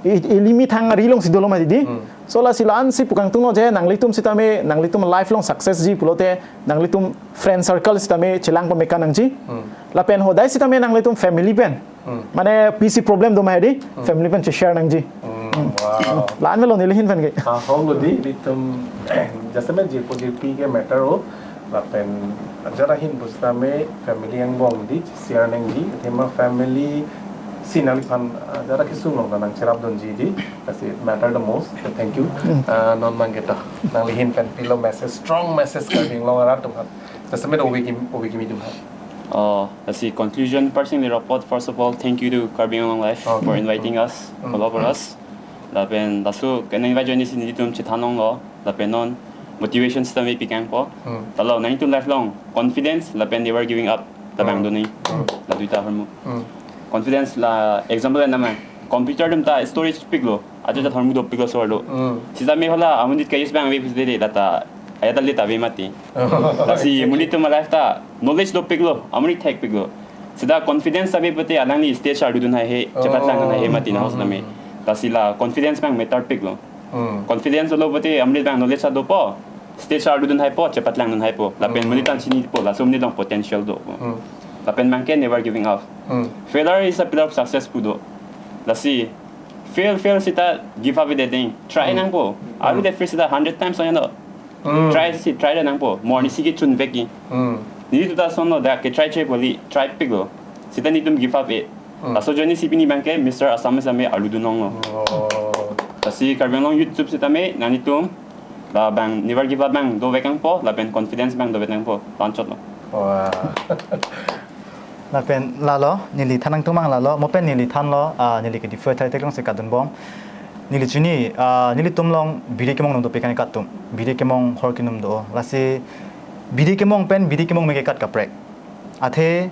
I, ilimi thang ari alongsi dolo mati di. Hmm. So lasi la-ansi pu kangtung lo je nanglitum sitame, nanglitum life along success ji pulote nanglitum friend circle sitame chelang pame kan nangji. Hmm. Lapen hodai sitame nanglitum family pen. Hmm. Mane P C problem do ma di, Hmm. family pen che share nangji. Hmm. Wow. La-an avelo neli ahin pen ke. Ah, hong lo di, di tum, jasemet jirpo jirpi ke matter lo. Lapen ajat ahin pusitame family angbong di share nangji, athema family si nangliphan ajat akesung along nangcherap dunji di, lasi matter the most. So, thank you. Hmm. Ah, non abang ke to, nangli ahin pen pilo message, strong message Karbi Anglong arat atum aphan. Jasemet ove kimi, ove kimi atum aphan. Oh, lasi conclusion personally ropot, first of all, thank you to Karbi Anglong Live Okay. for inviting us, Hmm. all over us. Lapen laso kanang invite join si nelitum chethan longlo. Lapen non motivation sitame pi kangpo. Hmm. Talo nangtum life along confidence lapen never giving up. Labang Hmm. doni. Hmm. La duita ahormu. Hmm. Confidence la example na ma computer atum ta storage piklo. Ajo jat ahormu dopiklo so do. Hmm. Sitame hala amonit ka use abang ave pusitame lata. Aya ta late ave mati. Lasi monit atum life ta knowledge dopiklo. Amonit thekpiklo. Sita confidence ave pute alangli stage ardu dun haihe, chepatlang dun haihe mati na Oh. hos name. Lasi la confidence abang matter piklo. Hmm. Confidence dolo pute amonit abang knowledge ta dopo, stage ardu dun haipo, chepatlang dun haipo. Lapen Hmm. monit ta chinipo, laso monit along potential do. Hmm. Lapen abang ke never giving up. Hmm. Failure is a pillar of success pu do. Lasi fail, fail sita give up ave ding. Try Hmm. nangpo. Ave Hmm. de fail sita hundred times ong ya no. Hmm. Try si, try de nangpo. Mo arnisi kechun vek ki. Hmm. Nelitum ta ason lo dak ke try try poli, try piklo. Sita nelitum give up e. Hmm. Laso ajoine si pini abang ke Mister Assam sitame arlu dun longlo. Oh. Lasi Karbi Anglong YouTube sitame nanglitum labang never give up abang dovek nangpo, lapen confidence abang dovek nangpo. Panchot lo. Wah. Lapen lalo, neli than nangtum abang lalo, mo pen neli thanlo, ah, neli ke Diphu Athai Teklong si kadun bom. Neli chini, ah, nelitum along biri kemong atum dopik kan kat atum. Biri kemong hor kinum do. Lasi biri kemong pen biri kemong me ke kat kaprek. Athe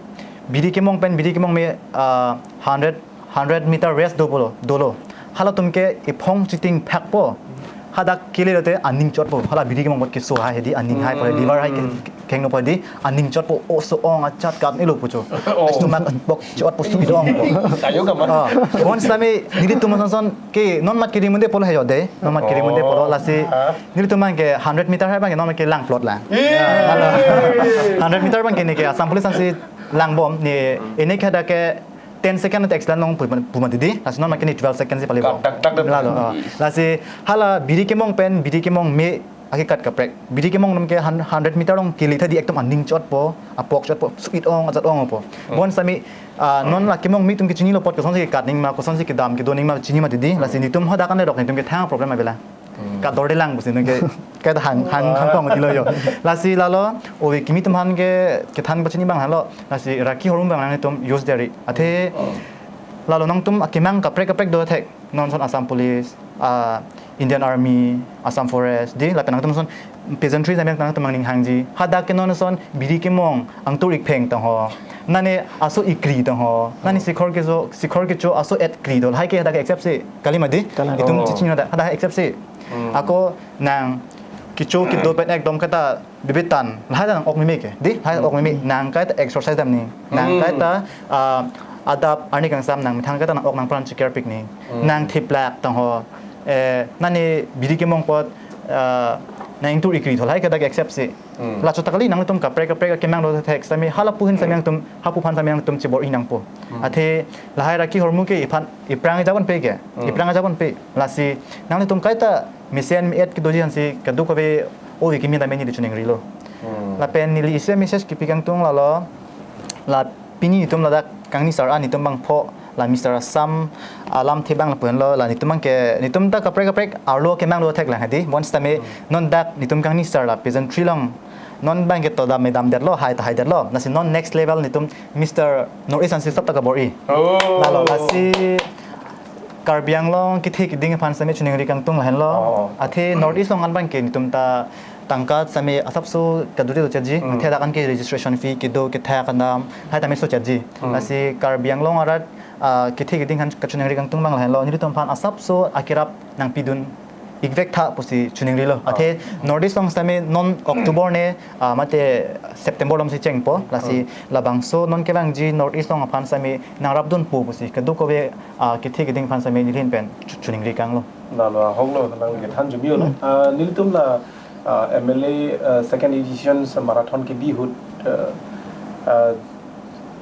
biri kemong pen biri kemong me, ah, hundred, hundred meter race do pulo, dolo. Halatum ke iphong chiting phakpo. Hadak kele lote aning chotpo. Hala biri kemong bot keso hai di aning hai po, Hmm. liver hai ke-, kengno po di aning chotpo, oso ong achat kan ilo pucho. Oh. Stomach bok chotpo su idong po. Ayo kama. Ah, bon sitame nelitum ason ason ke non mat kiri munde pulo he jode. Non mat kiri munde pulo Oh. lasi Ah. nelitum abang ke hundred meter hai abang ke non ke lang plot lang. Yay! Ya, lalo. Hundred meter abang ke ne ke Assam Police ansi lang bom ne Hmm. ene ke hadak ke ten second te excellent long pu, pu mati di. Lasi non abang ke ne twelve seconds si pali bom. Dak, dak, dak, dak. Lalo, ah. Lasi hala biri kemong pen biri kemong me ake kat kaprek. Biri kemong atum ke hun-, hundred meter along kele tha di ekdom aning chotpo, apok chotpo, su it ong, achat ong po. Hmm. Bon sitame, ah, non la kemong me atum ke chinilo apot kosonsi kat ning ma, kosonsi kedam kedo ning ma chini mati di. Lasi Hmm. nelitum hadak kan ledok nelitum ke thang problem avela. Hmm. Kat dorde lang pusi nelitum ke, kat hang, hang, Wah. hang kong tilo yo. Lasi lalo, ove kimi atum aphan ke, kethan pachini abang lalo. Lasi raki hormu abang nangtum use deri. Athe, Hmm. lalo nangtum akemang kaprek kaprek do thek. Non ason Assam Police, ah, Indian Army, Assam Forest, di lapen nangtum ason peasantry jamiak nangtum aning hangji. Hadak ke non ason biri kemong angtur ikpheng tang ho. Nane aso ikri tang ho. Nane Hmm. sikhor kecho, sikhor kecho aso et kri dol. Hai ke hadak ke accept si. Kali mati. Kali. Itum Oh. chiching hadak, hadak accept si. Hmm. Ako nang kecho kedo pen ekdom kata Bibitan, lahai ta nang-ok meme ke. Di, lahai Hmm. ok meme. Nang kaita exercise dam ni. Nang Hmm. kaita, ah, adap arni kangsam nang methang kaita nang-ok nangpran chikir pik ni. Hmm. Nang theplak tang ho. Eh, nane biri kemong apot, ah, nang tur ikri tho lahai ke dak accept si. Hmm. Laso ta kali nangtum kaprek kaprek kemang do thek sitame hala pu ahin sitame Hmm. nangtum, ha pu aphan sitame nangtum chibor-i nangpo. Hmm. Athe lahai raki hormu ke iphan, iprang ejabon pe ke. Hmm. Iprang ejabon pe. Lasi nangtum kaita mesen me-et kedoji aphansi kadokave ove kimi tame neli choningri lo. Hmm. Lapen neli isi message kipi kangtung lalo. La pini nelitum ladak kangni sar an nelitum bangpho la Mister Assam alamthe abang lapu-an lo, la nelitum abang ke nelitum ta kaprek kaprek arlo kemang lo thek lang hadi. Bon sitame Hmm. non dak nelitum kangni sar la peasantry along non abang ke to dam me dam det lo, hai ta hai det lo. Lasi non next level nelitum Mister North East ansi sap ta kabor-i. Oh. Lalo lasi Karbi Anglong kethe keding aphan sitame choningri kangtung lahenlo. Oh. Athe North East along an abang ke nelitum ta tangka sitame asapso kaduri do chaji. Hmm. Athe dak an ke registration fee kedo kethak kedam hai tame so chaji. Hmm. Lasi Karbi Anglong arat, ah, kethe keding aphan kachoningri kangtung abang lahenlo. Nelitum aphan asapso akerap nangpidun ikvek tha pusi choningrilo. Ah. Athe North East along sitame non October ne, ah, mate September along si chengpo. Lasi labangso non kevangji North East along aphan sitame nangrapdunpo pusi kadokave, ah, kethe keding aphan sitame nelihin pen cho-, choningri kanglo. Lalo, ahoklo, nang kethan jumio lo. Hmm. Ah, nelitum la, ah, M L A, ah, second edition marathon kebi ahut, ah, ah,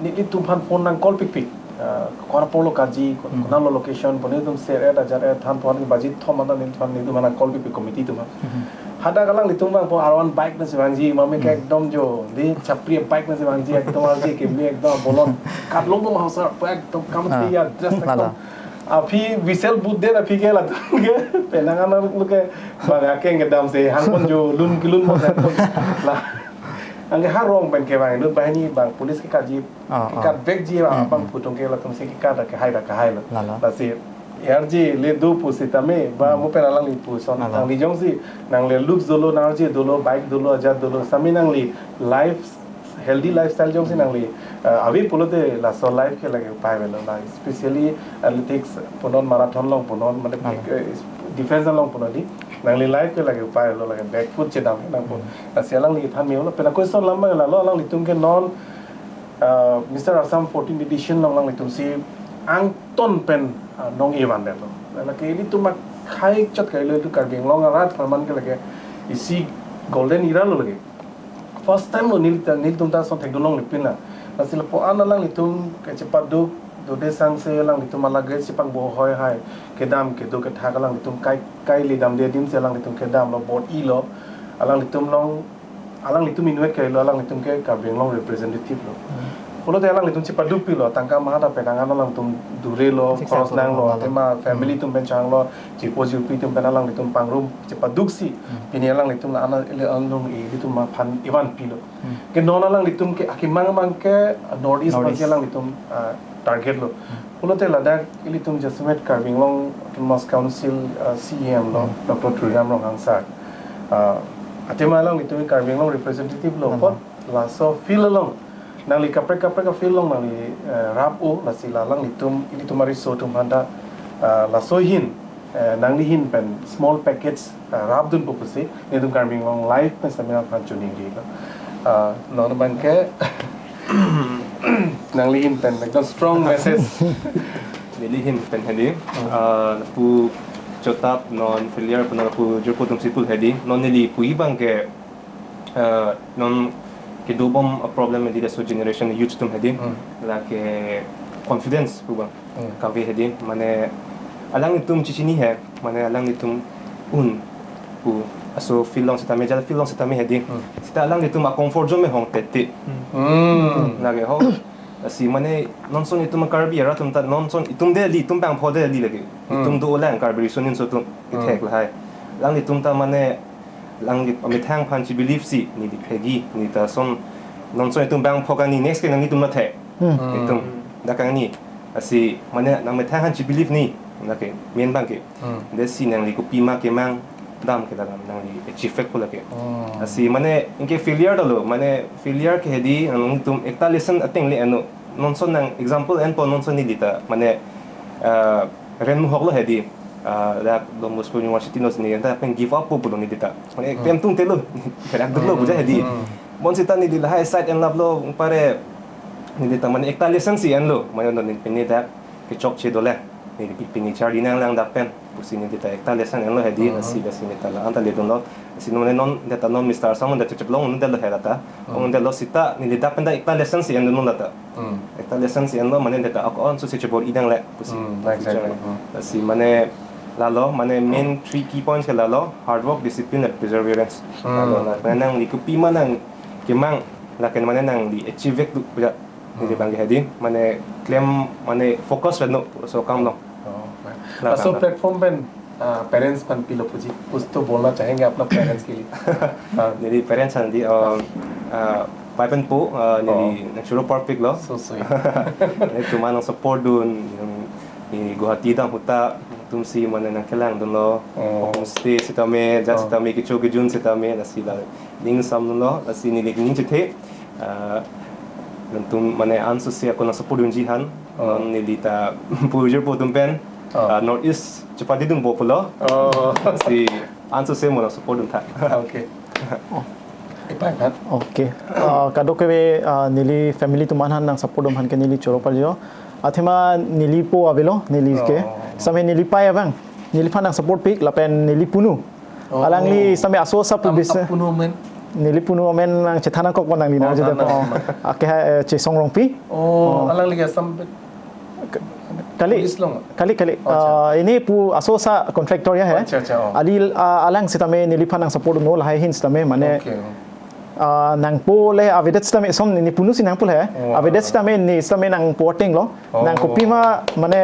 nelitum aphan phone nang call pikpik. Ah, kor apor lo kaji, ko-, Hmm. konat lo location, pu nelitum ser-et ajar-et than pon baji thom anta nelitum aphan, nelitum aphan nang call pikpik committee atum aphan. Hmm. Hadak alanglitum vangpo R one bike pensi vangji, mame ke Hmm. ekdom jo, di chapri bike pensi vangji, ekdom arje keme ekdom bolon. Katlong bom hausa, ekdom kam Ah. Tiya dress Lalo. ekdom. Aphi whistle but det aphi ke latum ke penang anak lo ke bang akeng kedam si hangpon jo lun kelun mo hangpon. La. Anke ha rong pen kevang inut banghini bang police kekaji Ah, ah. kekavekji Hmm, abang hmm. Pu atum ke latum si keka da kehai da kehai lo. Lalo. Lasi arje le do pusitame ba Hmm. mo pen alangli puson Lalo. Nangli jongsi nangli looks dolo, nang arje dolo, bike dolo, ajat dolo, sitame nangli life, healthy lifestyle jongsi nangli, ah, ave pulote laso life ke lake upai avelo la, especially athletics punon, marathon along punon, mane Lalo. eh, defense along punon di nangli life ke lake upai avelo, lake back foot chedam nangpo. Hmm. Lasi alangli than me-olo, pen a question lamba lalo, alanglitum ke non, ah, Mister Assam fourteen edition along alanglitum si angton pen, ah, nong-e vandetlo. Lake ilitum akhai chot kailo, ilitum Karbi Anglong arat apharman ke lake isi golden era lo lake. First time lo nelitum, nelitum ta ason thekdun longle pin la. Lasi lapu-an alanglitum kechepaduk dode sangse alanglitum alage chepangbo hoi hai kedam kedo kethak alanglitum kai, kai le damde adim si alanglitum kedam lo, bor-ilo. Alanglitum along, alanglitum inutvet kailo, alanglitum ke Karbi Anglong representative lo. Hmm. Pulote alanglitum chepaduk pilo, tangka maha ta penang an alanglitum dure lo, Exactly. Khoros nanglo, Lalo. Tema family Hmm. atum pen changlo, chipo chipi atum pen alanglitum pangrum chepaduk si. Hmm. Pini alanglitum la ana ele anlong e ilitum aphan evan pilo. Hmm. Ke non alanglitum ke akemang mang ke North East North East. Alanglitum, ah, target lo. Hmm. Pulote ladak ilitum jasemet Karbi Anglong Autonomous Council, ah, C E M lo, Hmm. Doctor Tuliram Ronghang sir. Ah, atema alanglitum Karbi Anglong representative lo Hmm. apot laso field along. Nangli kaprek kaprek a-field along nangli, eh, rap-o, lasi la alanglitum, ilitum ariso atum aphanta, ah, laso ahin, eh, nanglihin pen small package, ah, rapdunpo pusi, nelitum Karbi Anglong Live pen sitame nangphan choningrilo. Ah, non abang ke, nanglihin pen ekdom strong message. Nelihin pen hedi, Hmm. ah, pu chotap non failure pu non pu jirpo atum si pu hedi, non neli pu abang ke, eh, non kedobom a-problem hedi laso generation youth atum hedi, Hmm. lake confidence pu abang. Hmm. Kave hedi, mane alanglitum chechini he, mane alanglitum un pu aso field along sitame, jal field along sitame hedi. Hmm. Sita alanglitum a-comfort zone me hong tete. Hmm. Lake ho. Lasi mane non ason itum Karbi arat atum ta non ason itum deli, itum bangpho deli lake. Hmm. Itum dolang Karbi riso ninso atum Hmm. ithek lahai. Alanglitum ta mane alangli amethang aphan che-believe si neli phegi, neli ta ason non ason itum bangpho kangni, next ke nangtum mathe. Hmm. Hmm. Itum dak kangni. Lasi mane nangmethang aphan che-believe ni, lake main abang ke. Hmm. Desi nangli kopima kemang dam ke dalam nangli achieve ko lake. Hmm. Lasi mane anke failure ta lo, mane failure ke hedi nangtum ekta lesson ateng le ano. Non ason nang example enpo, non ason neli ta mane, ah, ren muhok lo hedi. Ah, dak Don Bosco University along si neli ta pen give up po pulo neli ta. Mane Hmm. attempt tungte lo. Kadang dolo Hmm. puja hedi. Hmm. Bonsita neli lahai side enlap lo pare neli ta mane ekta lesson si enlo. Mane non neli pini dak kechokche dole. Neli pi-, pini charli nanglang dak pen pusi neli ta ekta lesson enlo hedi, Hmm. lasi, lasi neli ta la-an ta ledunlo. Lasi non, non, neli ta non Mister Assam non dak chechep long, non dak lo hela ta. Hmm. Non dak lo sita, neli dak pen dak ekta lesson si endun non dak ta. Hmm. Ekta lesson si enlo, mane dak ta ak-, on so si chebor-i nangle pusi. Hmm, exactly. Future. Hmm. Lasi mane lalo, mane main three key points ke lalo, hard work, discipline, and perseverance. Hmm. Lalo, la, mane nangli kopima nang kemang, lake mane nangli achieve vek tu puja. Neli Hmm. abang ke hedi, mane klem, mane focus pen no, so kam long. Oh, la, laso la, la. Platform pen, ah, parents aphan pilo puji, kuch to bolna chahenge apna parents ke liye. Ah. Neli parents aphan di, um, ah, pai pen po, ah, neli Oh. nang choro parpik lo. So sweet. Neli itum aphan nang support dun, nang, neli Guwahati dam ahut ta, itum si mane nangkelangdunlo, Oh. homestay sitame, jat Oh. sitame, kecho kejun sitame, lasi la ning samdunlo, lasi neli ning chethe. Ah, nangtum mane anso si ako nang support dunji aphan, Oh. neli ta pu jirpo atum pen, Oh. Uh, North East chepadidunpo pulo. Oh. Si ansose mo nang support dun tha. Okay. Ipai kan? Okay. Uh, kadokave, uh, neli family atum aphan nang support dun aphan ke neli choro parjo. Athema neli po avelo, neli ke. Oh. Same neli pai abang. Neliphan nang support pik lapen neli punu. Oh. Alangli same aso sa pu Am-, bis-, apunu amen? Neli punu amen nang chethan nangkok pon nangli na Oh, jeda than po. nang. Ake ha, eh, Chesong Rongpi. Oh, Oh. alangli ke Assam Kali, Police along? kali, kali. Oh, acha. Ah, ini pu aso sa contractor ya he. Oh, acha, acha, oh. Ali, ah, alang sitame neliphan nang support dun, lahai ahin sitame mane Okay. ah, nangpo le avedet sitame som neli punu si nangpo le. Wow. Avedet sitame ne sitame nangpo ateng lo. Oh. Nang kopima mane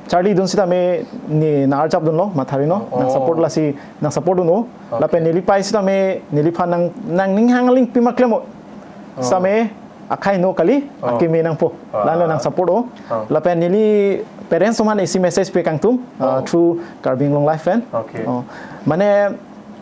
charlidun sitame ne nang arjap dunlo, mathari no. Oh. Nang support lasi, nang support dun o. Okay. Lapen neli pai sitame neliphan nang, nangning hang aling pima klem o. Oh. Sitame akhai no kali, Oh. akeme nangpo. Wow. Lalo nang support o. Oh. Lapen neli parents atum aphan isi message pe kangtum, ah, Oh. through Karbi Anglong Live fan. Okay. Oh. Mane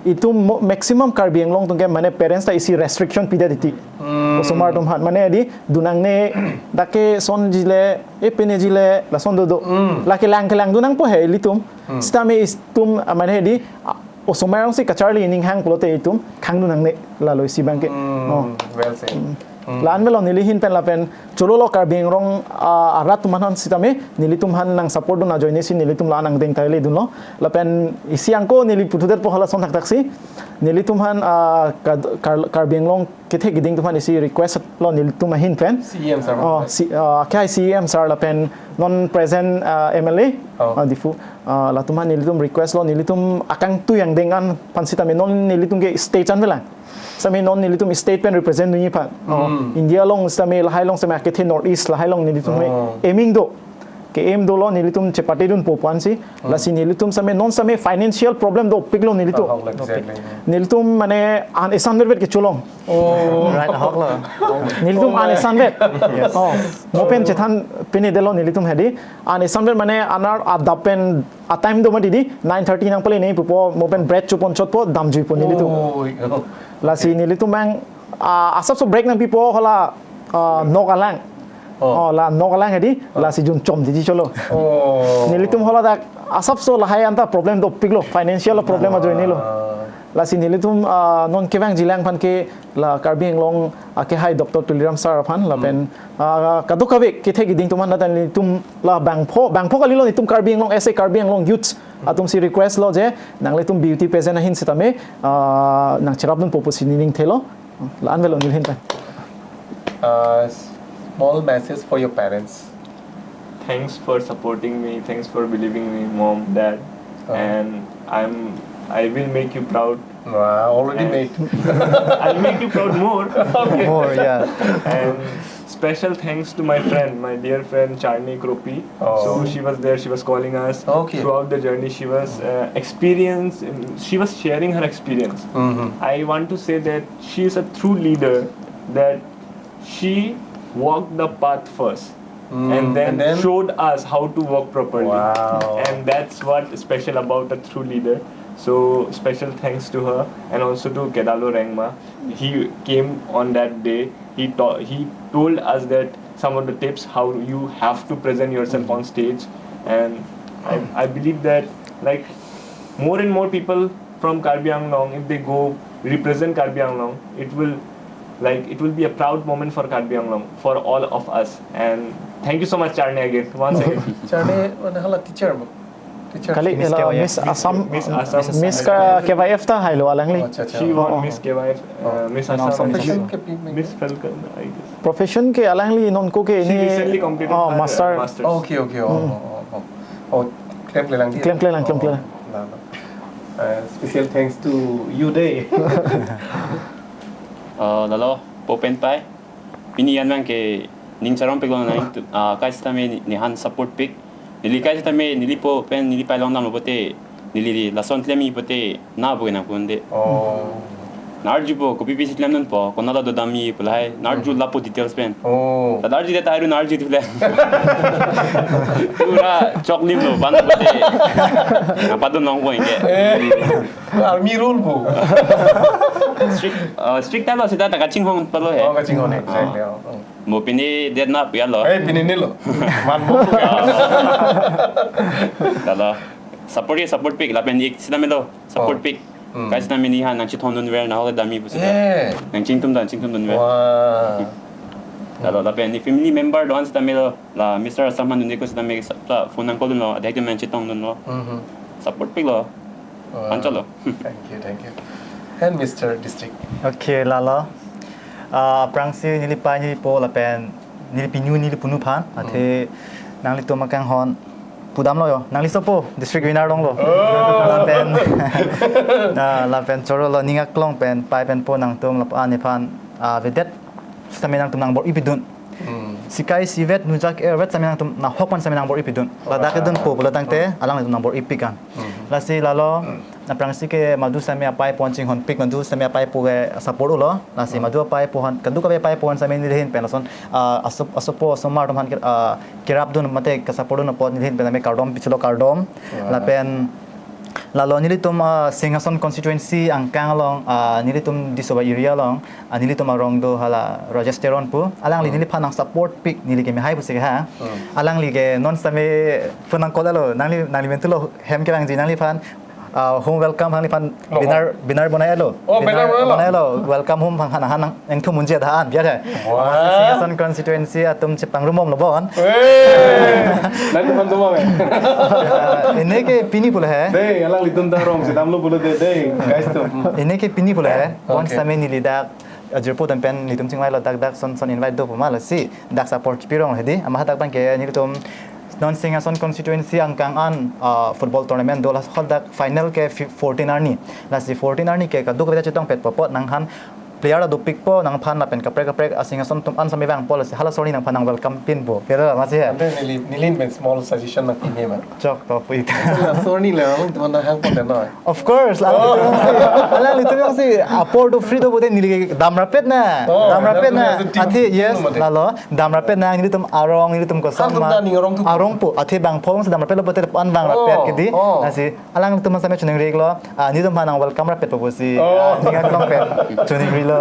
itum mo-, maximum Karbi Anglong atum ke mane parents ta isi restriction pidet titi. Hmm. Osomar atum aphan mane di dun nangne dak ke sonji le, e peneji le, lason dodo. Hmm. Lake lang kelang dun nangpo he ilitum. Hmm. Sitame itum, ah, mane di, ah, osomar along si kacharli ning hang pulote itum khang dun nangne lalo isi abang ke. Hmm. Oh. Well said. Hmm. Hmm. La-an avelo neli ahin pen lapen cholo lo Karbi Anglong, ah, arat atum aphan sitame nelitum aphan nang support dun ajoine si nelitum la-an angdeng ta le dunlo. Lapen isi angko neli puthudet po halason thakthak si. Nelitum aphan, ah, Kad-, Kar-, Karbi Anglong kethe kiding atum aphan isi request lo nelitum ahin pen. C E M sir. Oh, si, ah, akhai C E M sir lapen non present, ah, M L A, Oh. ah, Diphu, ah, latum aphan nelitum request lo nelitum akangtui angdeng an aphan sitame non nelitum ke state an avelang. Sitame non nelitum state pen represent dunji aphan. Oh, Hmm. India along sitame lahai along sitame akethe North East lahai along nelitum Oh. aiming do. Ke aim dolo nelitum chepate dunpo pu-an si. Hmm. Lasi nelitum sitame non sitame financial problem dopik lo nelitum. Oh, exactly. Nelitum mane an esan vet vet kecholong. Oh. Right, ahok lo. Nelitum Oh, an esan vet. Yes. Oh, mo pen chethan pine delo nelitum hedi. An esan vet mane anar adap pen a time do mati di nine thirty nang pale ne pupo mo pen bread chopon chotpo damjuipo nelitum. Oh, oh. Lasi nelitum mang, ah, asapso break nangpipo hala, ah, nok alang. Oh. Oh, la nok alang hedi, Oh. lasi jun chom titi cholo. Oh. Nelitum hala dak asapso lahai anta problem dopik lo, financial problem Ah. ajoine lo. Lasi nelitum, ah, non kevangji lang aphan ke la Karbi Anglong akehai Doctor Tuliram sir aphan lapen, Hmm. ah, kadokave kethe kiding atum aphan lapen nelitum la bangpho, bangpho kali lo nelitum Karbi Anglong as a Karbi Anglong youth atum si request lo je nanglitum beauty pageant ahin sitame, ah, nang cherap dunpo pusi nening thelo. La-an avelo neli ahin pen. Uh, small message for your parents. Thanks for supporting me. Thanks for believing me, mom, dad. Uh-huh. And I'm, I will make you proud. Wow, already And made. I'll make you proud more. Okay. More, yeah. And special thanks to my friend, my dear friend Charni Kropi. Oh. So she was there, she was calling us Okay. throughout the journey. She was, uh, experience, she was sharing her experience. Mm-hmm. I want to say that she is a true leader, that she walked the path first Mm, and then and then? showed us how to walk properly. Wow. And that's what special about a true leader. So special thanks to her and also to Kedalo Rengma. He came on that day. He ta-, he told us that some of the tips how you have to present yourself on stage, and I, I believe that, like, more and more people from Karbi Anglong, if they go represent Karbi Anglong, it will, like, it will be a proud moment for Karbi Anglong, for all of us. And thank you so much, Charni, again, once again. Charni, mane hala teacher ma? Teacher. Kali, Miss hala K Y F. Miss Assam, Miss Assam. Miss ka K Y F ta hailo alangli. Oh, acha, acha. She won Oh. Miss K Y F, uh, Oh. Miss Assam. Profession ke pi-, Miss Falcon, I guess. Profession ke alangli non ko ke She ini, recently completed oh, her, uh, master. Masters. Oh, okay, okay. Oh, Hmm. oh, oh, oh. Oh, klem klelang di. Klem klelang, klem Oh, klelang. la, la. Uh, special thanks to you day. Uh, lalo, po pen pai. Pini an abang ke ning charong pik lo nang, ah, kai sitame ne-, nephan support pik. Neli kai sitame neli po pen neli pai long dam lo pote, neli lason klemji pote na bu nang punde. Oh. Narjupo, kopi pisi klemdunpo, konat ta dodamji pu lahai. Narju lapu details pen. Oh. Tad arju det, tahai ru narju tu le. Pura choklim lo, ban bote. Nangpadun longpo anke. Eh, army rule po. Strict, uh, strict talo seta ta kachinghon palo he. Oh, kachinghon, exactly. Oh. Mo pini det na pia lo. Eh, pini ni lo. Man mo. Talo. Support ke support pik, lapen ik sita melo. Support Oh. Pik. Hmm. Kai sita mini han nangchethon dunver, nahok damji pusi. Eh. Nangchingthum dan, chingthum dunver. Wah. Talo, lapen ni family member do-an sita melo. La Mister Assam han dunde ko sita me sa phone nang call dunlo, adek men chethon dunlo. Mhm. Support piklo. Wah. Ancholo. Thank you, thank you. And Mister District. Okay, lalo. Ah, aphrangsi neli pai neli po lapen neli pinu neli punu aphan. Athe nanglitum akanghon pudamlo yo. Nangli sopo district winner longlo. Lapen ah, lapen chorolo ning aklong pen pai pen po nangtum lapu-an nephan ah, vedet sitame nangtum nangbor-i pidun. Hmm. Sikai sivet nujak ervet sitame nangtum nahok pen sitame nangbor-i pidun. Ladak edunpo pulo tangte alanglitum nangbor-i pik an. Lasi lalo aphrangsi ke madu sitame apai apon chinghon pik, madu sitame apai apo ke support ulo. Lasi madu apai apo aphan, kadokave apai apo aphan sitame neli ahin pen lason ah, aso asopo asomar atum aphan ke- ah, kerap dun mate ke-support dun apot neli ahin pen sitame kardom pichelo, kardom. Lapen lalo nelitum ah, Singhason constituency angkang along ah, nelitum Disoba area along ah, nelitum arong do hala Rajesh Teron pu, alangli neliphan nang support pik, neli keme hai pusi ke ha. Alangli ke non sitame phone nang call lo, nangli nangli mentu lo hem kevangji, nangliphan ah, home welcome nangliphan Lo, banner banner bonai lo. Oh, banner bonai lo. Welcome home hang hang hang engthum munji adha an biar hai. Wah. Amatsi Singhason constituency atum chepangrum bomlo bon. Eh. Nanti teman teman eh. Ah, ini ke pini pulo he. Dei, alanglitum ta rong si damlo pulo dei, dei, guys tum. Ini ke pini pulo he. Bon Okay. Sitame neli dak ah, jirpo dan pen nelitum chingvai lo dak dak son son invite do puma lasi dak support chipirong hedi. Ama hadak pen ke nelitum non Singhason constituency angkang an ah, football tournament do, la hadak final ke fi- fourteen arni. Lasi fourteen arni ke kadokave ta chetongpet po apot nangphan player ta dopikpo nangphan lapen kaprek kaprek ah, Singhason atum an sitame vangpo, lasi halaso arni nangphan nang welcome pinpo. Kira amatsi he. Ante neli neli ahin pen small suggestion nangpi me ma. Chok to pui. Laso arni le ang teman hang pon no. Of course, alanglitum si apor do free do bote neli dam rapet na. Oh, Dam rapet latum na. as a team, Athe yes, team mate. Lalo. Dam rapet na nelitum arong nelitum kosong Atum ma. ta ning arong tu. Arong po. Athe bang phong si dam rapet lo bote pan bang Oh, rapet kedi. Oh. Lasi alanglitum sitame choningri lo. Ah, nelitum aphan nang welcome rapet po pusi. Oh. Ah, ning aklong pen choningri lo.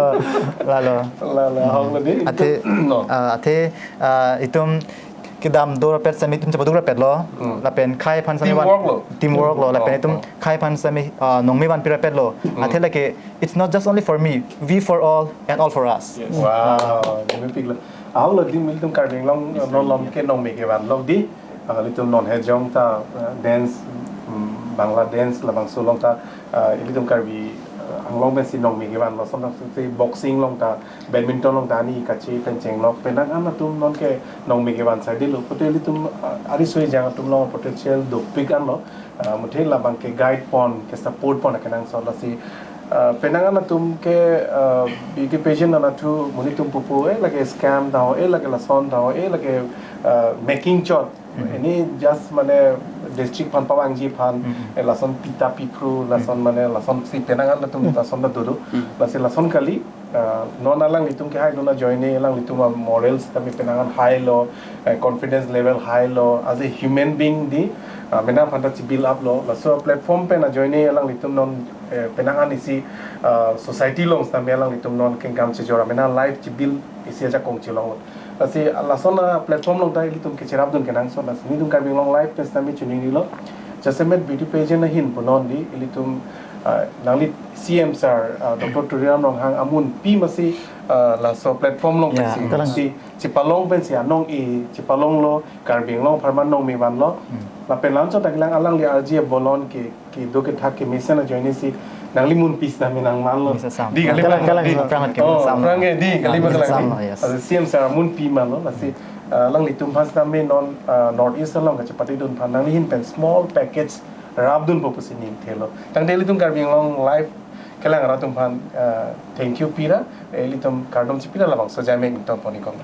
Lalo. La la hong lo dei. Athe No. ah, athe ah, itum kedam do rapet sitame itum chepaduk rapet lo. Hmm. Lapen khei aphan sitame Teamwork lo. Teamwork lo. Lapen Oh, itum oh. Khei aphan sitame ah, nongme vanpi rapet lo. Athe lake it's not just only for me, we for all and all for us. Yes. Wow, neme pik lo. Ahok lo dei, nelitum Karbi Anglong non lom ke nongme kevan lo dei. Ah, nelitum non hejong ta ah, dance, mm, Bangla dance labangso along ta ah, nelitum Karbi ah, Anglong pensi nongme kevan lo, som si boxing along ta, badminton along ta ani kachi pen chenglok, penang an atum non ke nongme kevan sai dei lo. Pote nelitum ah, ari soi jang atum along potential dopik an lo. Ah, muthe labang ke guide pon, ke support pon kenangsot, lasi ah, penang an atum ke ah, beauty pageant anatthu monit atum pupo, eh lake scam ta ho, eh lake lason ta ho, eh lake ah, making chot. Ini just mane district aphan pavangji aphan, eh, lason pita piphru, lason mane lason si penang an atum lason ta dodo. Lasi lason kali, ah, non alanglitum kehai dun ajoine alanglitum a morals tame penang an high lo, eh, confidence level high lo, as a human being dei, ah, mena aphan ta chi build up lo. Laso platform pen ajoine alanglitum non eh, penang an isi ah, society along sitame alanglitum non kengkam chejor, mena life chi build isi ajakong chelong. Lasi lason a platform along ta ilitum kecherap dun kenangsot, lasi nelitum Karbi Anglong Live pen sitame choningri lo. Jasemet beauty pageant ahin punon dei, ilitum ah, nangli C M sir ah, Doctor Tuliram Ronghang amunpi masi ah, laso platform along Ya, pensi kalang. Si chepalong pensi anong-e chepalong lo, Karbi Anglong apharman nongme vanlo. Lapen la-anchot ta kelang, alangli arje bolon ke kedo kethak kemesen ajoine si nangli munpi sitame nangmanlo. Misa Sam. Dei kali Kalang, ma kalang, dei. aphrang ke Oh, Misa Sam. aphrang ke dei kali ma Misa kalang Sam dei. lo, yes. Lasi C M sir amunpi manlo, lasi ah, alanglitum aphan sitame non ah, North East along kachepate dun aphan nanglihin pen small package rap dunpo pusi ning thelo. Tangte ilitum Karbi Anglong Live kelang rat atum aphan ah, thank you pira, ilitum kardom chipira, labangso jai mek nington pon-ik kong.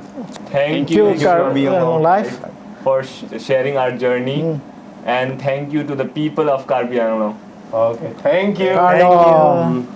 Thank Thank you, you, Karbi Anglong Live. For sh- sharing our journey, and thank you to the people of Karbi Anglong. Okay, thank you. Kardom.